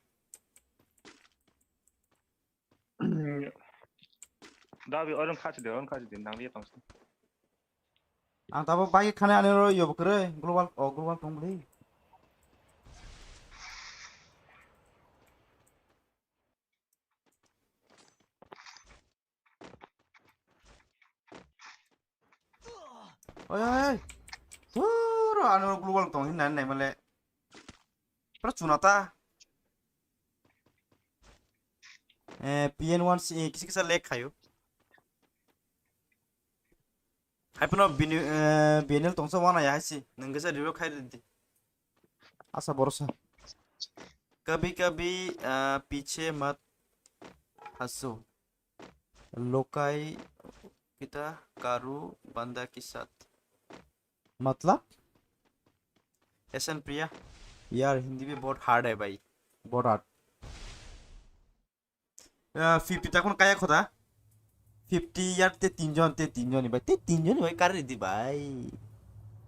Dabi, oron khasi de, oron khasi de, nang liya tongsi. Ang tabuk bike khani ani ro yobo kwrwi, global, oh, global tong bwlwi. Oi, oi, oi. Pura ano global tong hinna nai male. Pura chuna ta. Eh, P N one C, eh, kisa kisa lag khayo. Hai phano bini, eh, B N L tongsa wana ya hai si. Nang kisa review khai di. Asa borosa. Kabhi kabhi, ah, piche mat haso. Lokai kita karu banda ke saath. मतलब? एहसन प्रिया, यार, हिंदी भी बहुत हार्ड है भाई, बहुत hard. Ah, fifty ta kono kaya khoda? Fifty yar te tinjon, te tinjon ni bhai, te tinjon ni bhai kari di bhai.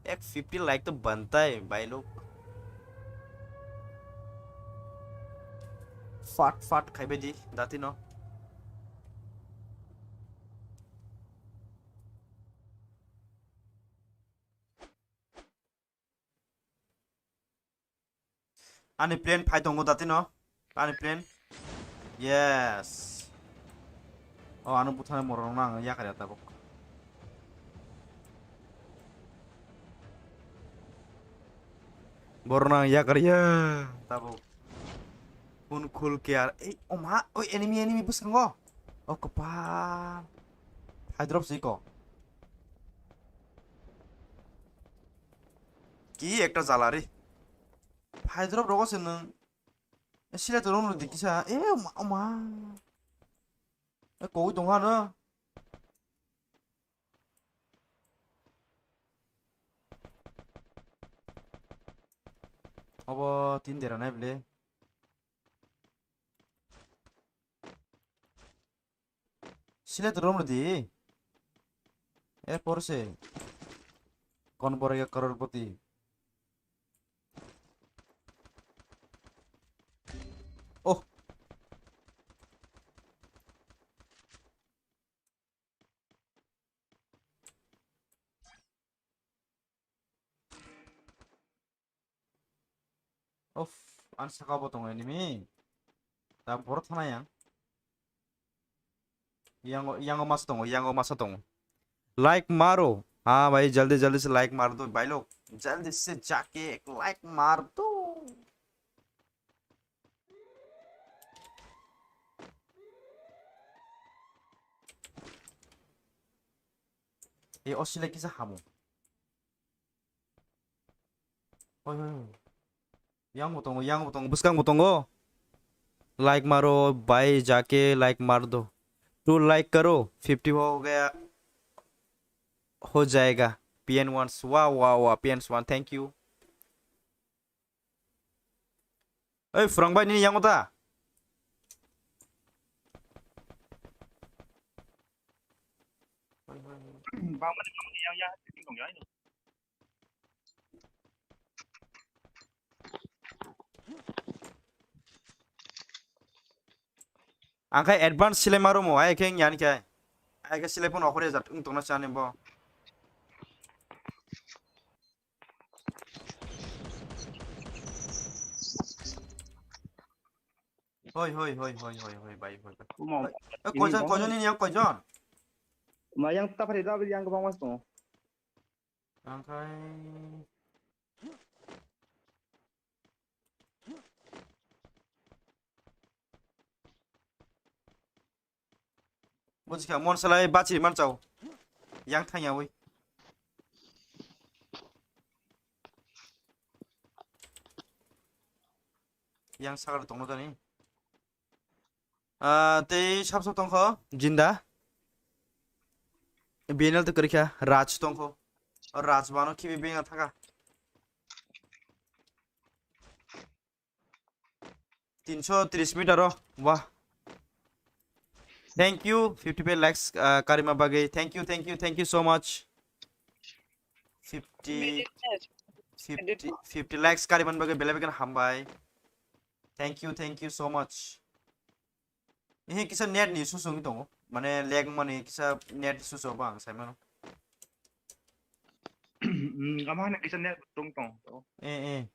Ek fifty like to banta hai bhai log. Fat fat khaibe di dati no. Ani plane phai tongo dati no. Ani plane. Yes. Oh, ano buthana morong nang yakar ya tabuk. Borok nang yakar ya tabuk. Kun khul kiar. Ei, oma, oi enemy, enemy bwskango. Oh, kwpal. Hai drop si ko. Ki ekta jala re. Hai drop rogo se nwng. Sila to rono dikisa. E ma, ma. E koi tong ha no. Obo tin dera nai bile. Silet rom rwdi. Erpor se. Kon borega crorepoti. Oh. Of, an saka bo tongo enemy. Ta borok thana yang. Yango, yango masa tongo, yango masa tongo. Like maro. Ha bhai, jaldi jaldi se like mar do bhai log. Jaldi se jaake ek like mar do. E osile kisa hamo. Hoi, hoi, hoi. Yang bo tongo, yang bo tongo, bwskang bo tongo. Like maro, bhai, jaake like mar do. Tu like karo, fifty ho gaya, ho jayega. P N one, wow, wow, wow, P N one, thank you. Oi, Phrang bhai, nini yango ta? Bangmani, bangmani, yang, yang, sitting tong ya, ini. Ang khai advance silai marumo, ai khe yang ni khai. Ai khe silai phone okhore jat, wng tongna chani bo. Hoi, hoi, hoi, hoi, hoi, hoi, bhai, hoi, bhai. Omo, eh, ini koijon, bang- koijon ini yang koijon? Ma yang ta phari da, yang kwbangma tongo. Ang khai. Bujikha, mon salai bachiri manchao. Yang thangyawi. Yang sakar tongno jani. Ah, tei sab sab tongkho, Jinda. B N L to kwrwikha, Raj tongkho. O Raj bano khibi benga thaka. Tinsho tris meter o, wah. Thank you, fifty five likes, ah, karima bagwi. Thank you, thank you, thank you so much. Fifty, fifty, fifty likes kariman bagwi belai belai hambai. Thank you, thank you so much. Ehe kisa net ni issue wngwi tongo. Mane lag mani kisa net issue wngwi tongo ang sai mano. Hmm, ama hana kisa net tung tong. Eh, eh.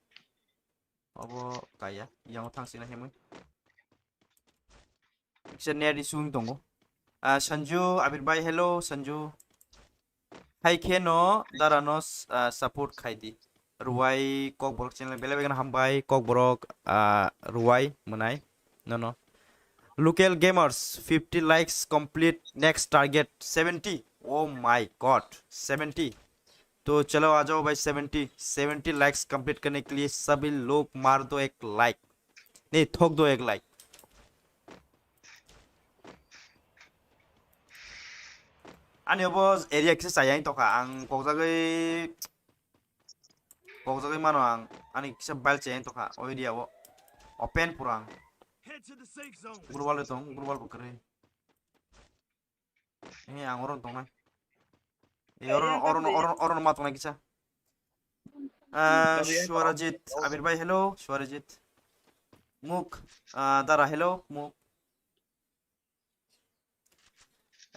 Obo kaya, yang thang sina hemui. Kisa net issue wngwi tongo. Ah, Sanju, Abir bhai, hello, Sanju. Hai khe no dara no, ah, support khai di. Ruwai Kokborok channel belai belai hambai, Kokborok, ah, Ruwai mwnai. No, no. Local gamers, fifty likes complete, next target seventy. Oh my God, seventy. तो चलो आ जाओ भाई, seventy, seventy likes complete करने के लिए सभी लोग मार दो एक like. Ni thok do ek like. Ani obo area kisa chayang tokha, ang kokjagwi, kokjagwi mano ang, ani kisa bal chayang tokha o area o. Open pura ang. Global tong, global bo kwrwi. Eh, ang oro tongnai. Eh, oro, oro, oro, oro ma tongnai kisa. Ah, Shwarajit, Abir bhai, hello, Shwarajit. Muk, ah, Dara, hello, Muk.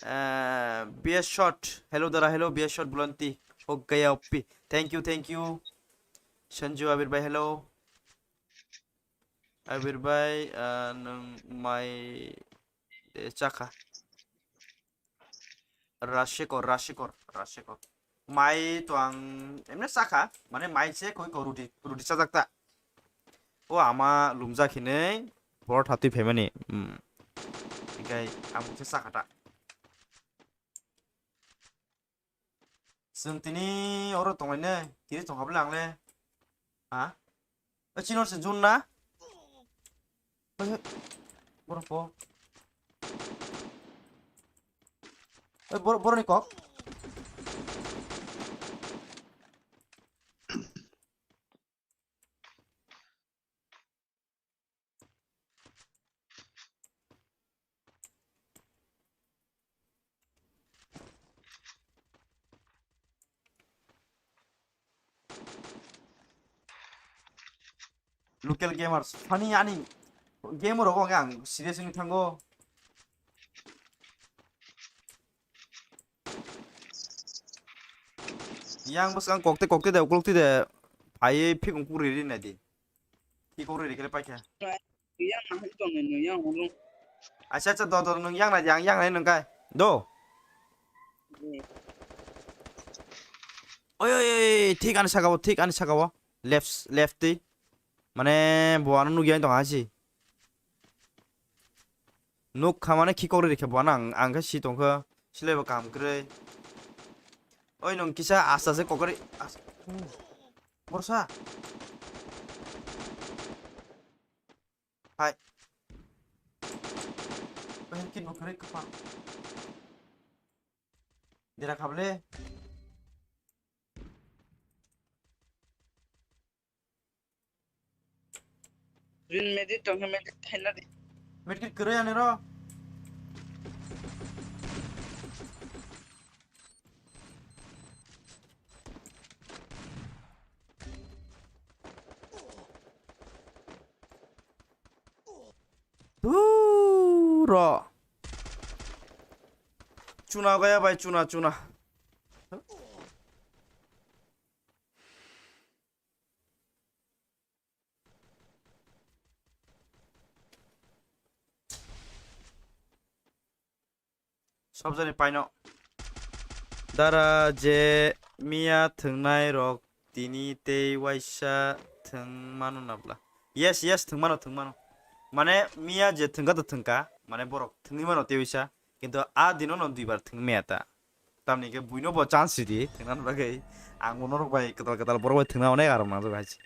Ah, B S Shot, hello, Dara, hello, B S Shot, Bulanti. Okay, O P. Thank you, thank you. Sanju, Abir bhai, hello. Abir bhai, ah, nwng mai de chakha. Rashikor, Rashikor, Rashikor. Mai to ang emne sakha, mane mai se koi ko roti, roti sajak ta. O ama lumjak hinui porotha twi phaimani. Hmm. Hikai ang se sakha ta. Chwng tini oro tonglainai, tini tong habla ang le. Ha? O chini oro se jun na? Borok po. Oi, bor-, borok ni kok. Local gamers. Funny ani game rogo ang serious ni thango. Yang bwskang kokte kokte de ukulukte de phaiwi phikung kuri ri nai di. Ki kuri ri kele paikha. Yang nahai tong ni yang ulung. Acha acha do do nung yang nai di ang yang nai nung kai. Do. Hmm. Oi oi oi thik ani saka o thik ani saka o. Left left di. Mane bo ano nugya tong hasi. Nuk khamane khikok ri rikhe bo ano ang, ang khe si tongkha, silaibo kaham kwrwi. Oi, nwng kisa asta se kokori, as-, hmm. Borsa. Hai. Oi, kit bo kwrwi kwpang. Dera khabole. Rin medit tong medit thaina di. Medkit kwrwi ani ro. Duro. Chuna gaya bai chuna chuna. Sobjani paino. Dara je miya thwngnai rok tini tei waisa thwng mano nabla. Yes, yes, thwng mano, thwng mano. Mane miya je thwngka to thwngka, mane borok thwngwi mano tei waisa. Kintu a dino no duibar thwng maya ta. Tamni hwnkhe buino bo chance ridi thwngna bagwi. Ang bo norok bai kwtal kwtal borok bai thwngna onek aram nang jago hai se.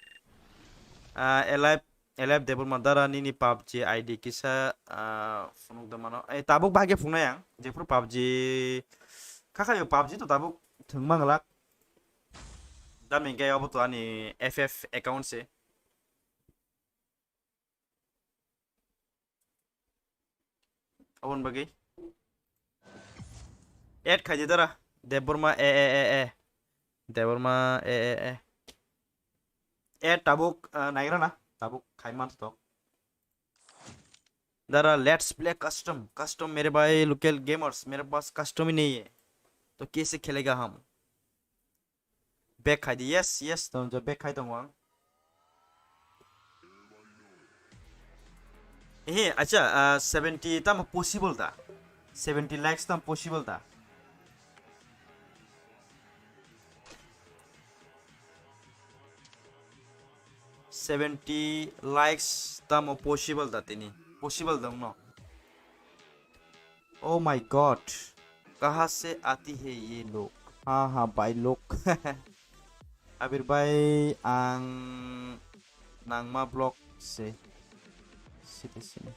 Ah, Alive, Alive Debbarma Dara nini PUBG I D kisa, ah, phunuk da mano. Eh, tabuk bahai khe phunuknai ang. Jephuru PUBG kha khayo PUBG to tabuk thwng manglak. Tamni hwnkhe obo to ani F F account se. Aboni bagwi. Add khaidi dara. Debbarma e, e, e, e. Debbarma e, e, e. Add tabuk, ah, naigra na. Tabuk khai man to. Dara, let's play custom. Custom mere bhai local gamers, mere paas custom hi nahi hai. To kaise khelega hum? Back khai di. Yes, yes, tong jo, back khai tongo ang. Ehe, acha, ah, seventy tamo possible da? Seventy likes tamo possible da? Seventy likes tamo possible da tini? Possible da wngno? Oh my God, kaha se aati hai ye log? Ha ha bhai log. Abir bhai, ang nangma vlog se. Sini sini.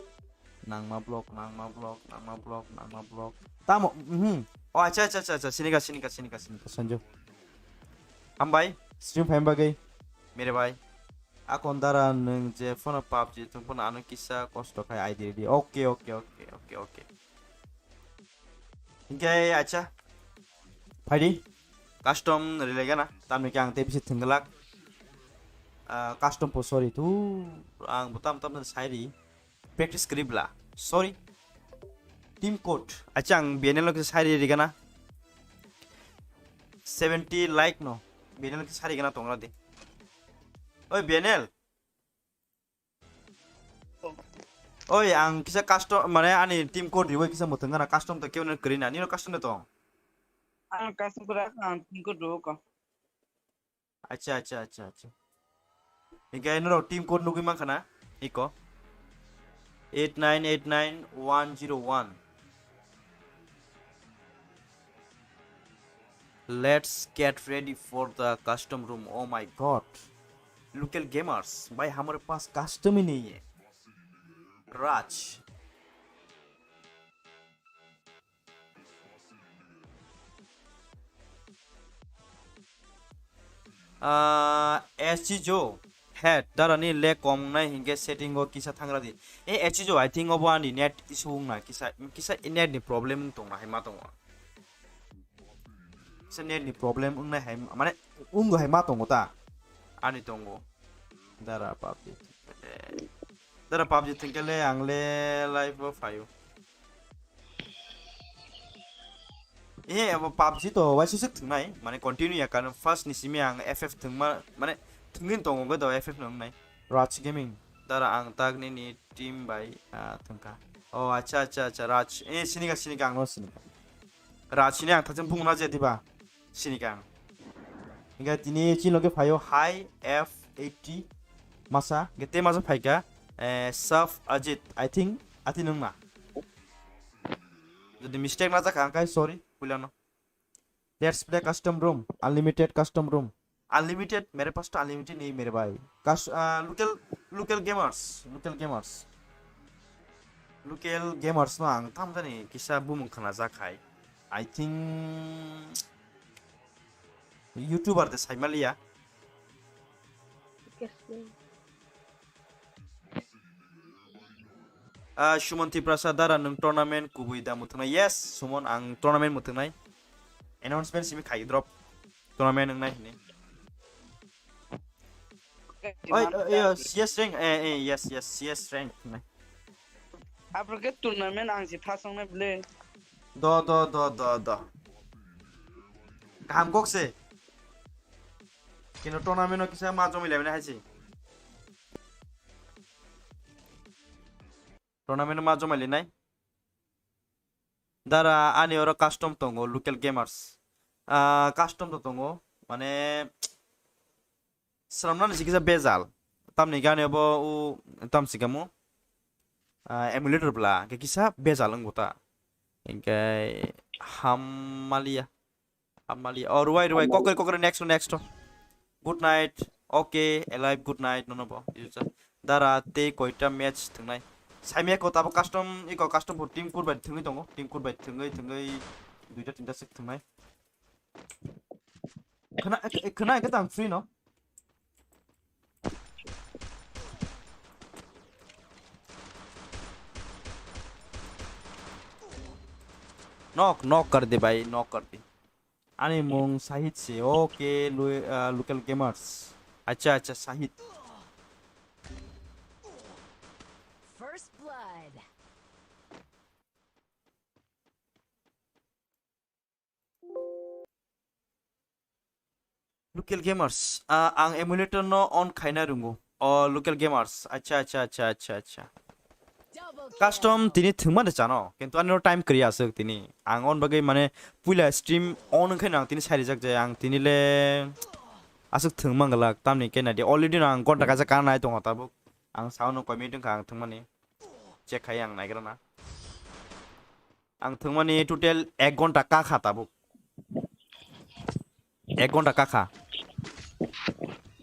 Nangma vlog, nangma vlog, nangma vlog, nangma vlog. Tamo, mhm. Oh, acha, acha, acha, acha. Sinika, sinika, sinika, sinika. Sanju. Hambai. Stream phaima bagwi. Mere bhai. Akon dara nwng je phone PUBG thwng phano ano kisa kosto khai I D ready. Okay, okay, okay, okay, okay. Hinkhe acha. Phaidi. Custom rwlaigana. Tamni khe ang tei bisi thwngwlak. Ah, custom po sorry tu. Ang bo tam tam sai ri. Practice kwrwi bla. Sorry. Team code. Acha ang B N L no kisa sari rigana. Seventy like no. B N L kisa sari gana tongra di. Oi B N L. Oi ang kisa custom mane ani team code riwai kisa mutung gana custom to kewne kwrwi na. Nino custom de tong. Ang custom kwrwi ang team code riwo ko. Acha, acha, acha, acha. Hinkhe norok team code nugwi mankha na? Iko. Eight nine eight nine one zero one. Let's get ready for the custom room. Oh my God. Local gamers. Bhai, hamare paas custom hi nahi hai. Raj. Ah, H G jo. He, dara ni le kom nai hinke setting o kisa thangra di. E, H G jo, I think obo ani net issue wng na kisa, kisa net ni problem wng tong na hai ma tongo. Kisa net ni problem wng nai hai, mane wng hai ma tongo ta. Ani tongo. Dara public. Dara PUBG thwngkhe le ang le live o phaio. Eh, abo PUBG to waisa swk thwngnai, mane continue ya, karon first ni simi ang F F thwngma, mane thwngwi tongo, hwnkhe do F F no wngnai. Raj Gaming. Dara ang tak nini team bai, ah, thwngkha. Oh, acha, acha, acha, Raj. Eh, sinika, sinika, ang no sinika. Raj sini ang thacheng bung na je diba? Sinika ang. Hingke tini chini loge phaio High F eighty masa, hingke te masa phaika, eh, Saf Ajit, I think, ati nung na. Jodi mistake na jakha, angkai sorry, puilano. Let's play custom room, unlimited custom room. Unlimited, mere pasto unlimited ni mere bhai. Kas-, ah, local, local gamers, local gamers. Local gamers no ang tam jani kisa bumung khna jak hai. I think YouTuber de saimaliya. Ah, Suman Tiprasa dara nwng tournament kubui da muthungnai? Yes, Suman, ang tournament muthungnai. Announcement simi khai drop. Tournament wngnai hini. Oi, oi, oi, C S rank, eh, eh, yes, yes, C S rank wngnai. Aphuru khe tournament ang se first wngnai bwle. Do, do, do, do, do. Kaham kok se. Kino tournament o kisa ma jomai lai mani hai se. Tournament o ma jomai lai nai. Dara ani oro custom tongo, local gamers. Ah, custom to tongo, mane, swnamnani se kisa bejal. Tamni gani obo u, tam sikamo, ah, emulator bla, ke kisa bejal wngbo ta. Hingke hamaliya. Hamaliya. Oh, ruwai, ruwai. Kokre, kokre, next, next. Good night. Okay, alive, good night. Nono bo. Dara, tei koita match thwngnai? Saimya ko tabo custom, iko custom bo team kur bai thwngwi tongo. Team kur bai thwngwi, thwngwi duita tinta sek thwngnai. Khna, khna ke tang free no? Knock, knock kar de bhai, knock kar de. Ani mung Sahid se, okay, lo-, ah, local gamers. Acha, acha, Sahid. First blood. Local gamers, ah, ang emulator no on khaina rungo. Oh, local gamers. Acha, acha, acha, acha, acha. Custom tini thwngma de chano, kintu ani time kwrwi aswk tini. Ang on bagwi mane puila stream on wngkhe no ang tini sai rijak jai, ang tini le aswk thwngma glak, tamni khe nadi already no ang gonta kaisa kana nai tongo tabuk. Ang sao no koi meeting kha ang thwngmani. Check khai ang naigra na. Ang thwngmani total ek gonta kakha tabuk. Ek gonta kakha.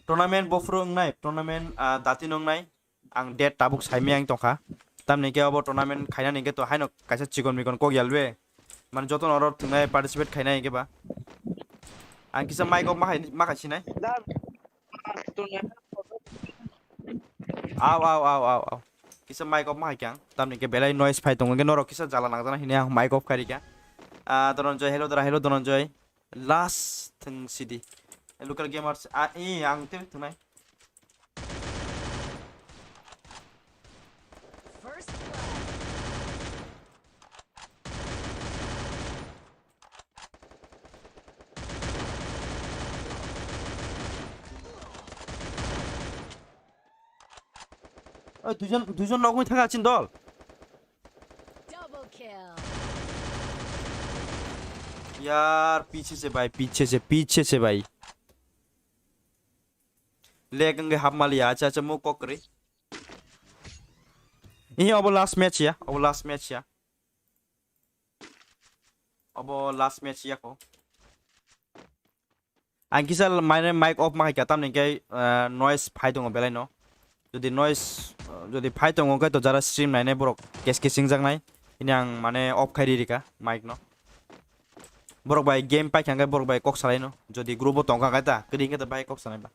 Tournament bophuru wngnai, tournament, ah, dati no wngnai. Ang date tabuk saimaya ang tongkha. Tamni khe obo tournament khainani khe to haino kaisa chikon mikon kok yalbe. Mane jotono oro thwngnai participate khainai khe ba. Ang kisa mic off ma khai, ma khai sinai. Aw, aw, aw, aw, aw. Kisa mic off ma hai khe ang. Tamni khe belai noise phai tongo, hwnkhe norok kisa jala nangjana hini ang mic off khai rikha. Ah, Dhananjay, hello, dara, hello, Dhananjay. Last thwng sidi. Local gamers, ah, eh, ang tei thwngnai. First blood. Oi, duijon, duijon nogwi thangkha chini dol. Double kill. Yaar, piche se bhai, piche se, piche se bhai. Lag wngwi hapmaliya, acha, acha, muk kok kwrwi. Ih, obo last match ya, obo last match ya. Obo last match ya ko. Ang kisa mane mic off ma hai kha, tamni khe, ah, noise phai tongo belai no. Jodi noise, ah, jodi phai tongo khe to jara stream nainai borok kes kesing jaknai. Ini ang mane off khai ri rikha mic no. Borok bai game paikha khe borok bai kok salai no. Jodi group o tongkha khe ta, kwrwi khe ta bai kok salai ba.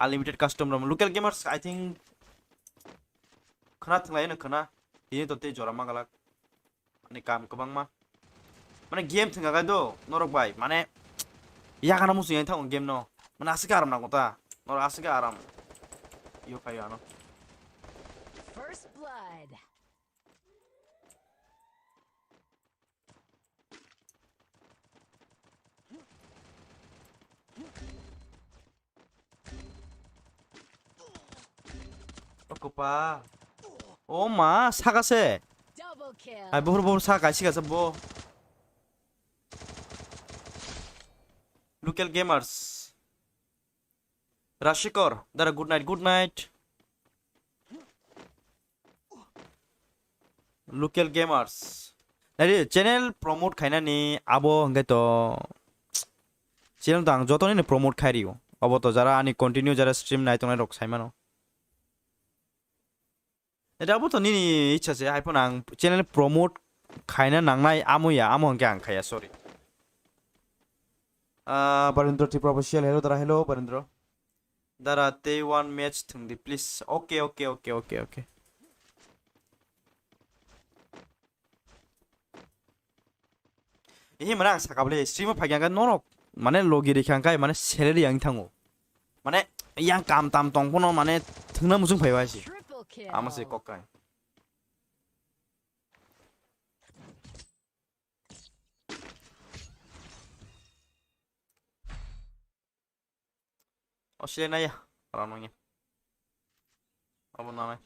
Unlimited custom rom. Local gamers, I think, khwna thwnglai no khwna. Tini to tei jora ma galak. Ani kam kwbangma. Mane game thwngkha khe do, norok bai. Mane, yakana muchung yang thango game no. Mane aswk aram nango ta. Norok aswk aram. Yo khayo ano. First blood. Okopa. O ma, saka se. Double kill. Ai, buphur buphur saka, sika se bo. Local gamers. Rashikor, dara, good night, good night. Local gamers. Nari channel promote khainani abo hwnkhe to channel to ang joto nini promote khai rio. Abo to jara ani continue jara stream nai tongnai rok sai mano. Eta abo to nini ichha se, hai phano ang channel promote khaina nangnai amo ya, amo hwnkhe ang khaya, sorry. Ah, Barendra Tripura official, hello dara, hello Barendra. Dara, tei one match thwng di, please. Okay, okay, okay, okay, okay. Ehe, mane ang sakha bole, stream o phai khe ang norok, mane logi rikha ang kai, mane salary ang thango. Mane yang kam tam tong phano, mane thwngna muchung phai bai se. Triple kill. Ama se kok kai. O sile nai ya, rang nang ya. Abo nanai.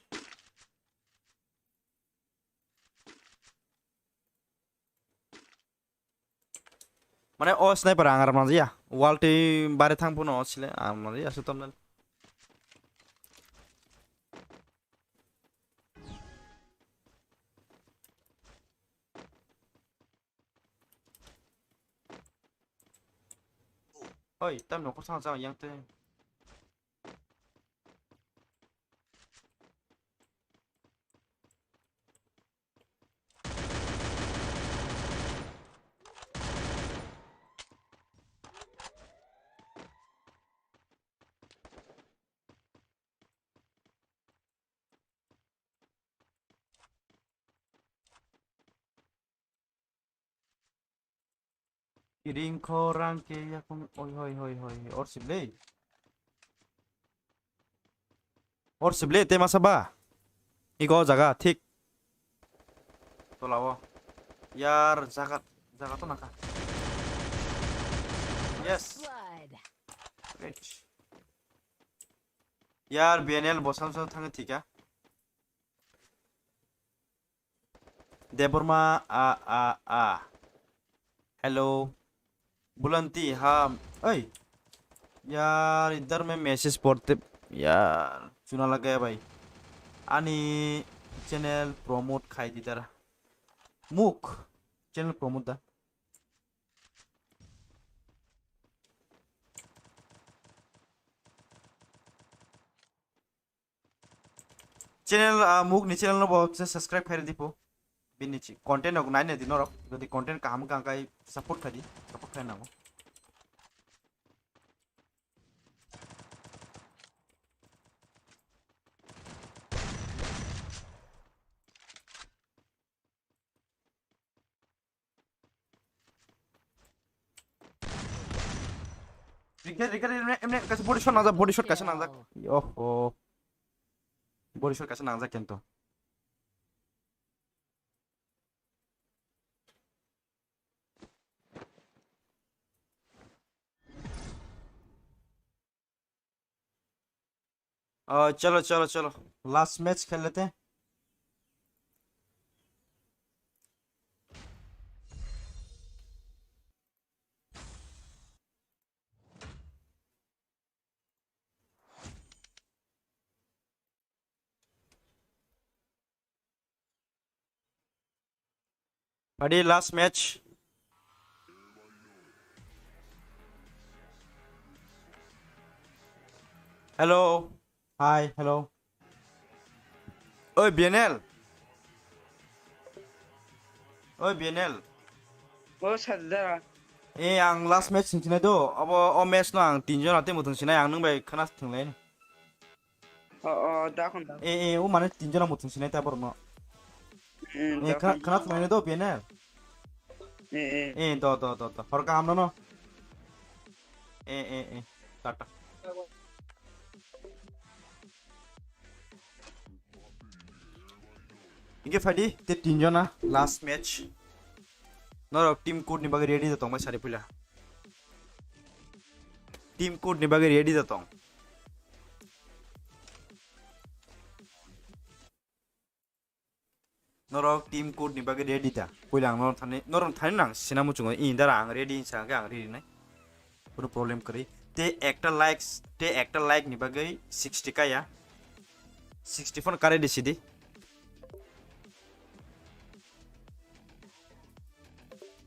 Mane o sniper ang aram nang ya. Wall twi bare thang phano o sile aram nang ya, sutom nang. Oi, tam nokor sang sang yang te. Kiring khorang ke yakung, oi, hoi, hoi, hoi, hoi. Or sible. Or sible, te masa ba. Iko jaga, thik. Tolao. Yar, jaga, jaga to naka. Yes. Blood. Rich. Yar, B N L bosam sam thang thika. Debbarma, a, a, a. Hello. Bulanti, ha. Oi. Yaar, idhar main message padhte, yaar, chuna lag gaya bhai. Ani channel promote khai di dara. Muk. Channel promote da. Channel, ah, muk ni channel no bo se subscribe khairi dipo. Bini chi content rok naina di norok. Jodi content kaham wngkha hwnkhe support khai di. Support khai nango. Rikhe, rikhe, rikhe, emne, emne, kaisa body shot nangjak, body shot kaisa nangjak. Oho. Body shot kaisa nangjak kintu. Oh, chalo, chalo, chalo. Last match khel lete hain. Adi last match. Hello. Hi, hello. Oi, B N L. Oi, B N L. O, Sadar. Eh, ang last match sing sinai do. Abo, o match no ang tinjon ate muthung sinai, ang nwng bai khana thwnglai. O, o, da khon da. Eh, eh, o mane tinjon muthung sinai ta borok no. Hmm, eh, da khon. Khana thwnglai do, B N L. Eh, eh. Eh, do, do, do, do. Hor kaham no, no. Eh, eh, eh. Tata. Hingke phaidi, te tinjona last match. Norok team code ni bagwi ready da tongbai sari puila. Team code ni bagwi ready da tong. Norok team code ni bagwi ready da. Puila ang norok thani, norok thani nang sina muchungo, ini dara ang ready hinsa hwnkhe ang ready nai. Kono problem kwrwi. Te ekta likes, te ekta like ni bagwi sixty kaya. Sixty phone kare di sidi.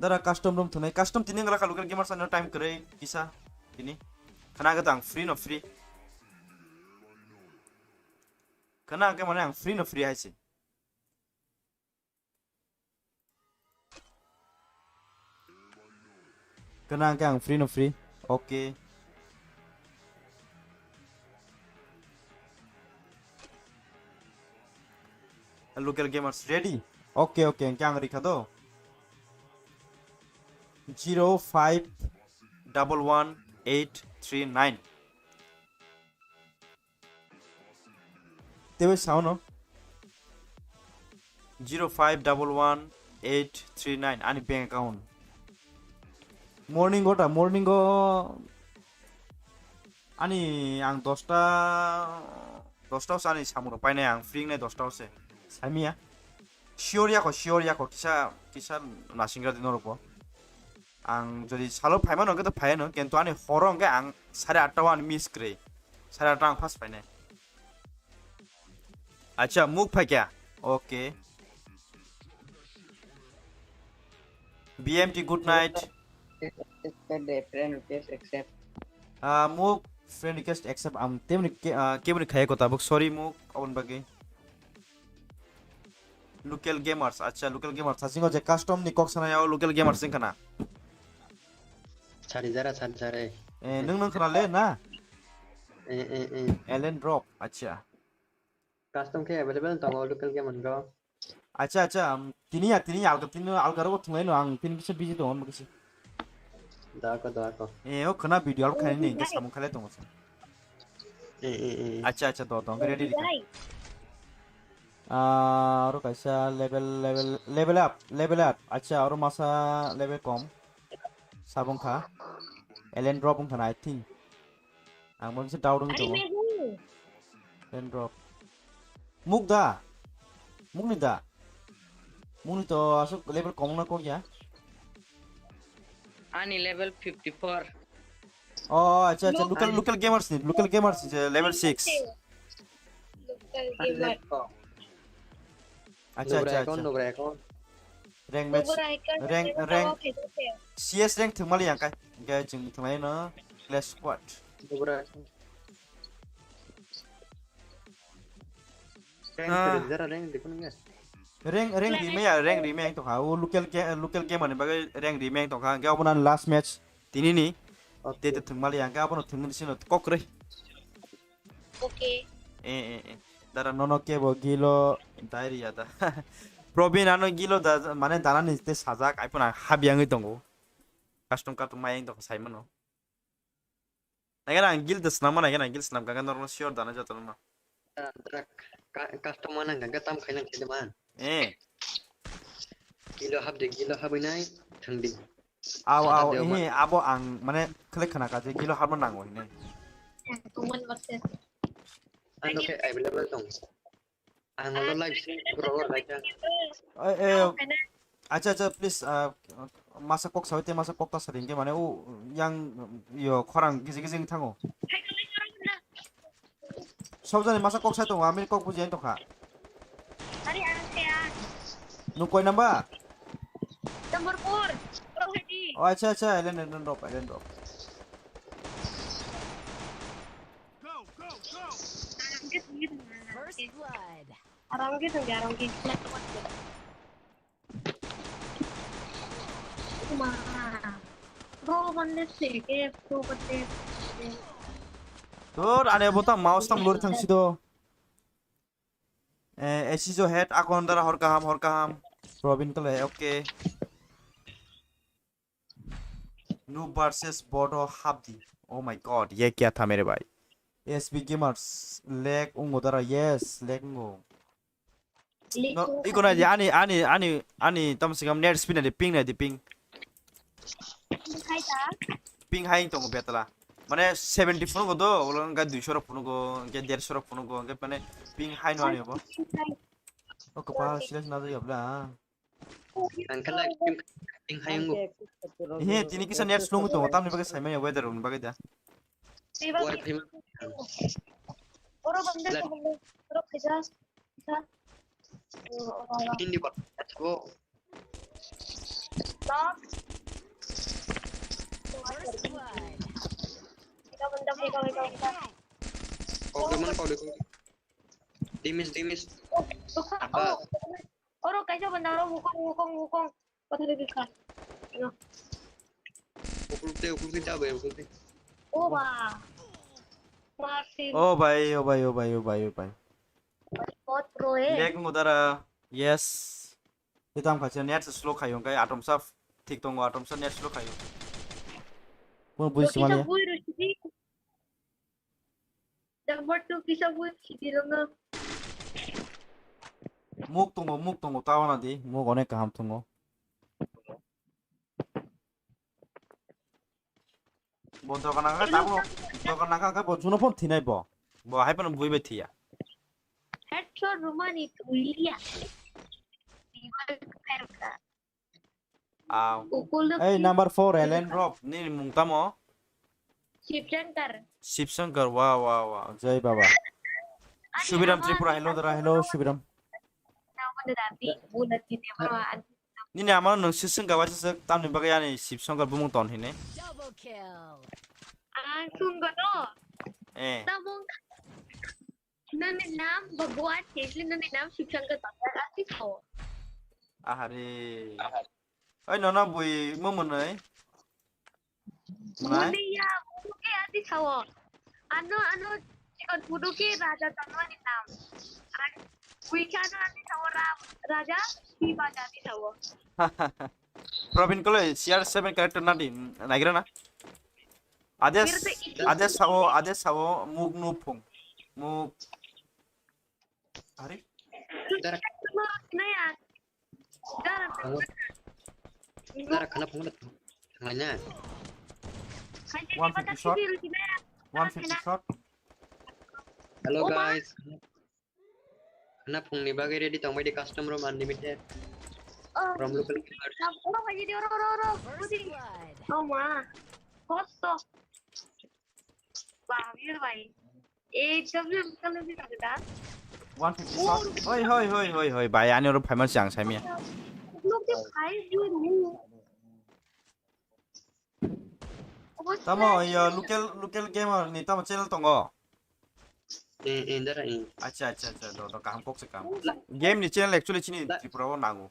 Dara custom room thunai. Custom tini wngla ka local gamers ano time kwrwi kisa tini. Khana gata ang free no free. Khana ang ke mane ang free no free hai se. Khana ang ke ang free no free. Okay. Local gamers ready? Okay, okay, ang ke ang rikha do. Zero five double one eight three nine. Tebe sao no. Zero five double one eight three nine ani bank account. Morning go ta, morning go ani ang dosta, dosta o se ani samung rok painai ang free nai dosta o se. Saimia. Sure yako, sure yako, kisa, kisa nasingra di norok bo. Ang jodi salo phaima no, hwnkhe to phaiya no, kintu ani horo hwnkhe ang sare atta o ani miss kwrwi. Sare atta ang first phainai. Acha, muk phaikya. Okay. B M T, good night. Accept the friend request, accept. Ah, muk friend request accept. Am temni ke, ah, keboni khaya ko tabuk. Sorry, muk, abon bagwi. Local gamers, acha, local gamers. Sasingo je custom ni kok sana yao local gamers sing kana. Sari jara, sari jara. Eh, nung nung kana le na? Eh, eh, eh. Ellen Drop, acha. Custom khe available tongo local gamer go. Acha, acha, um, tini ya, tini ya, alga, tini alga rogo thungai no, ang tini kisa busy tongo, kisa. Da ko, da ko. Eh, o khana video al khaini, hingke samung khalai tongo. Eh, eh, eh. Acha, acha, do, do, ready, ready. Ah, aro kaisa level, level, level up, level up. Acha, aro masa level kom. Sabong kha. Ellen Drop wngkha na, I think. Ang bo kisa doubt wngwi tongo. Ellen Drop. Muk da? Mukni da? Mukni to aswk level kom wngna kok ya? Ani level fifty four. Oh, acha, acha, local, local gamers ni, local gamers ni, level six. Local gamer. Acha, acha, acha. Nubra account. Rank match, rank, rank. C S rank thwngmali yang kai. Hingke chwng thwnglai no Clash Squad. Nubra account. Rank, ah, rank, rank, rank rimaya, rank rimaya tongkha. O local ga-, local gamer ni bagwi rank rimaya tongkha. Hingke obo nang last match. Tini ni. Okay. Tete thwngmali yang kai abono thwngmani sino kokrwi. Okay. Eh, eh, eh. Dara nono kebo gilo dairia da. Probin ano gilo da, mane dana ni te sajak, ai phano habiyangwi tongo. Custom card mayang tongkha saimano. Naikhe ang gil da swnam, naikhe ang gil swnam, kaka normal sure dana joto no. Ah, dara ka-, customer nang kaka tam khainang khaide man. Eh. Gilo habdi, gilo habinai thangdi. Aw, aw, ini abo ang mane khlai khna kha je gilo habna nango hine. Tuman versus. Ano khe available tong. Ang lo live stream ro ro like. Eh, eh. Acha, acha, please, ah, masa kok sawi te masa kok ta saring ke mane u yang yo khorang giji giji thango. Sab jani masa kok sai tongo, ami kok buji tongkha. Ari ang kaya. Nung koi number? Number four. Oro hadi. Oh, acha, acha, Ellen, Ellen drop, Ellen drop. Arang ke tunggu, arang ke. Kuma. Pro bande se ke, pro bande. Dur, ane bota mouse tam lori thang sido. Eh, Asijo head, akon dara hor kaham, hor kaham. Robin kale, okay. Noob versus Bodo Habdi. Oh my God, ye kya tha mere bhai? S B Gamers, lag ungo dara, yes, lag ungo. No, iko na di ani, ani, ani, ani tam sikam net speed na di ping na di ping. Ping hai ta? Ping hai tongo betala. Mane seventy phone go do, ulo ga duiso rok phone go, ga derso rok phone go, ga mane ping hai no ani bo. Ping hai. O kapal silas na do yabla. Ang kala ping, ping hai ngo. He, tini kisa net slow tongo, tamni bagwi saimanya weather rokni bagwi da. Wi-Fi ma. Oro bangde, oro khaja. Hindi ko. Let's go. Kau gimana kau dukung? Dimis, dimis. Apa? Oro kaisa benda oro wukong, wukong, wukong. Kotha de bikha. Ukuluk de, ukuluk de, jabe, ukuluk de. O ba. Martin. O bhai, o bhai, o bhai, o bhai, o bhai. Bot pro eh. Lag ngo dara. Yes. Hitam khacha net slow khayo kai atom saf thik tongo atom saf net slow khayo. Mo bui simani. Number two kisa bui sidi rongno. Muk tongo, muk tongo, tawana di, muk onek kaham tongo. Bo dokan nangkha tamo, dokan nangkha khe bo juno phone thinai bo. Bo hai phano bui bai thiya. Headshot rumani tuilia. Revive khairka. Aw. Ukuluk. Hey, number four, Ellen Rock. Nini mung tamo? Shiv Shankar. Shiv Shankar, wow, wow, wow. Jai Baba. Ani Shubhiram ama Tripura, hello, dara, hello, Shubhiram. Nama da dati, buna tini ama. Nini ama nung sising gawa sisik, tamni bagwi ani Shiv Shankar bumung ton hine. Double kill. Ah, sungano. Eh. Tamung. Nani nam Bhagwan Sesli, nani nam Shiv Shankar Bhagwan, ati sao. Ahare. Oi, nono bui mo mwnwi. Mwnai? Muni ya, muni ke ati sao. Ano, ano, chikon pudu ke Raja Tanwani nam. Ar bui ke ano ati sao Ram, Raja Shiva ati sao. Probin kole C R seven character nadi, naigra na? Ades, ades sao, ades sao, muk nuphung. Muk. Ari? Dara. Dara. Dara kana phone na. Thangna. One fifty shot. One fifty shot. Hello guys. Khana phungni bagwi ready tongbai di custom room unlimited. Oh. From local gamers. Oro phai di, oro, oro, oro. First blood. Oh ma. Kosto. Ba, bir bhai. Ekdom jam kalo bhi lagda. One fifty shot. Hoi, hoi, hoi, hoi, hoi. Bhai, ani oro phaima chang saimia. Look the price you need. Tamo, yo, local, local gamer ni tamo channel tongo? Eh, eh, dara, eh. Acha, acha, acha, do, do, kaham kok se kaham. Game ni channel actually chini Tripura o nango.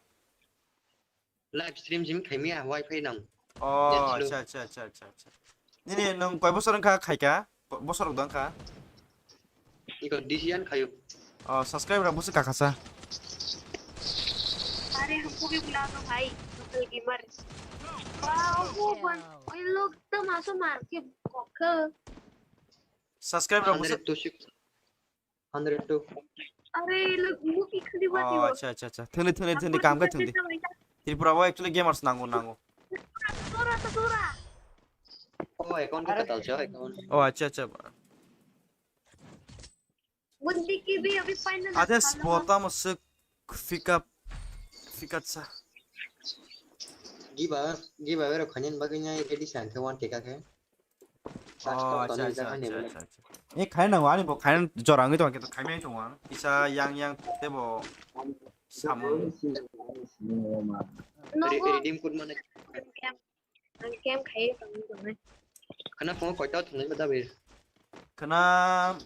Live stream jim khaimia, wifi nang. Oh, acha, acha, acha, acha, acha. Nini nung koi bosor wngkha khaika? Bo-, bosor rok dang kha? Iko D C an khayo. Oh, subscribe rok busi kakasa. Are humko bhi bula do bhai, local gamer. Wow, wo ban, oi log to maso mar ke kokha. Subscribe rok busi. Hundred to six. Hundred to. Are log mu ki khali ba. Oh, acha, acha, acha. Thani, thani, thani, kam ka thani. Tripura o actually gamers nango, nango. Sora, sora. Oh, account ka tal cha, account. Oh, acha, acha. Bundi ki bhi abhi final. Ade spota mo se fika, fika cha. Giba, giba ero khanin bagwi nai ready san khe one K ka khe. Oh, acha, acha, acha, acha, acha. E khai nango ani bo khai jora wngwi tongo kisa yang yang tebo samung. Nogo. Redeem code mane. Ang camp khai tong tong. Khana phone koita thunai ba dabe. Khana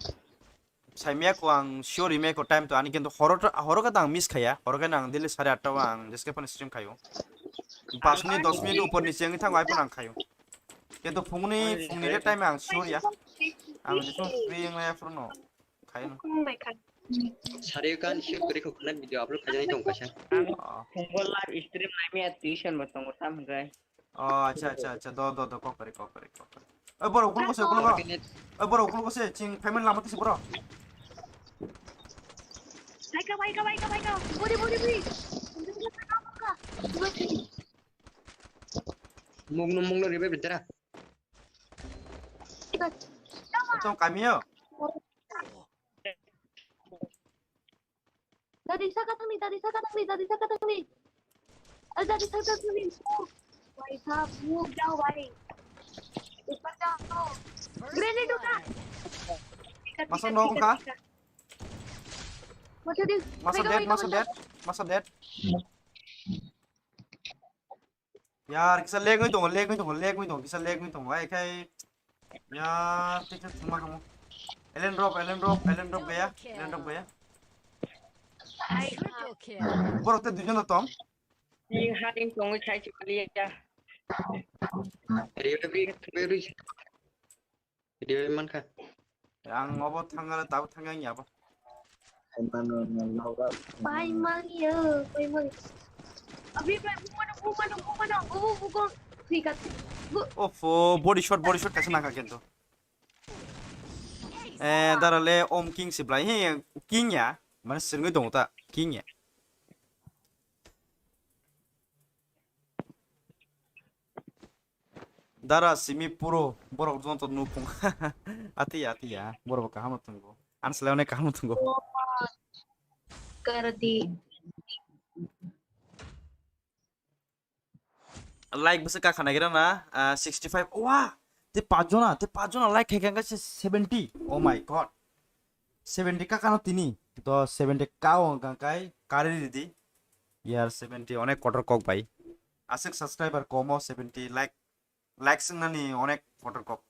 saimia ko ang sure ime ko time to ani kintu horo horo ka tang miss khaya horo ka nang daily sare atta ang jeske pan stream khayo. Pas minute dos minute upor niche ang thang ai pan ang khayo. Kintu phungni phungni re time ang sure ya. Ang jesu free ang ya furno khayo. Sare kan sure kori ko khana video upload khayo tong kasa. Ang phungol live stream naimia tuition ba tong tam gai. Oh, acha, acha, acha. Do, do, do, kok kari, kok kari, kok kari. Oi, boro, ukuluk se, ukuluk. Oi, boro, ukuluk se, ching payment lama tisi, boro. Baika, baika, baika, baika. Buri, buri, buri. Mungno, mungno revive dara. Chong kami yo. Dadi saka tangni, dadi saka tangni, dadi saka tangni. Eh, dadi saka tangni. Wai sab, move jao bhai. Upar jao. Grenade uta. Masa nok kha? Masa di, masa dead, masa dead, masa dead. Yar, kisa lag wngwi tongo, lag wngwi tongo, lag wngwi tongo, kisa lag wngwi tongo, ai khai. Yar, kisa thuma kamo. Alien drop, alien drop, alien drop gaya, alien drop gaya. Triple kill. Borok te duijon no tong. Ni haring tongwi khai chukliya. Revive, revive. Video mankha. Ang obo thangare tabo thangya abo. Pai mangyo, pai mangyo. Abi pai bumano, bumano, bumano, bubu bugo. Fikat. Ofo, body shot, body shot kaisa nangkha kento. Eh, darale om king si blai. He, king ya. Mane sirngwi tongo ta, king ya. Dara simi puro borok joto nukung. Atiya, atiya, borok kaham thwngo. Ang selai onek kaham thwngo. Karati. Like bwswk kakha nagira na, ah, sixty five. Wah! Te pajona, te pajona like khai khe seventy. Oh my God. Seventy ka kano tini. To seventy ka o hwnka kai kari ridi. Yar seventy onek kotor kok bai. Aswk subscriber komo seventy like, like swngnani onek kotor kok.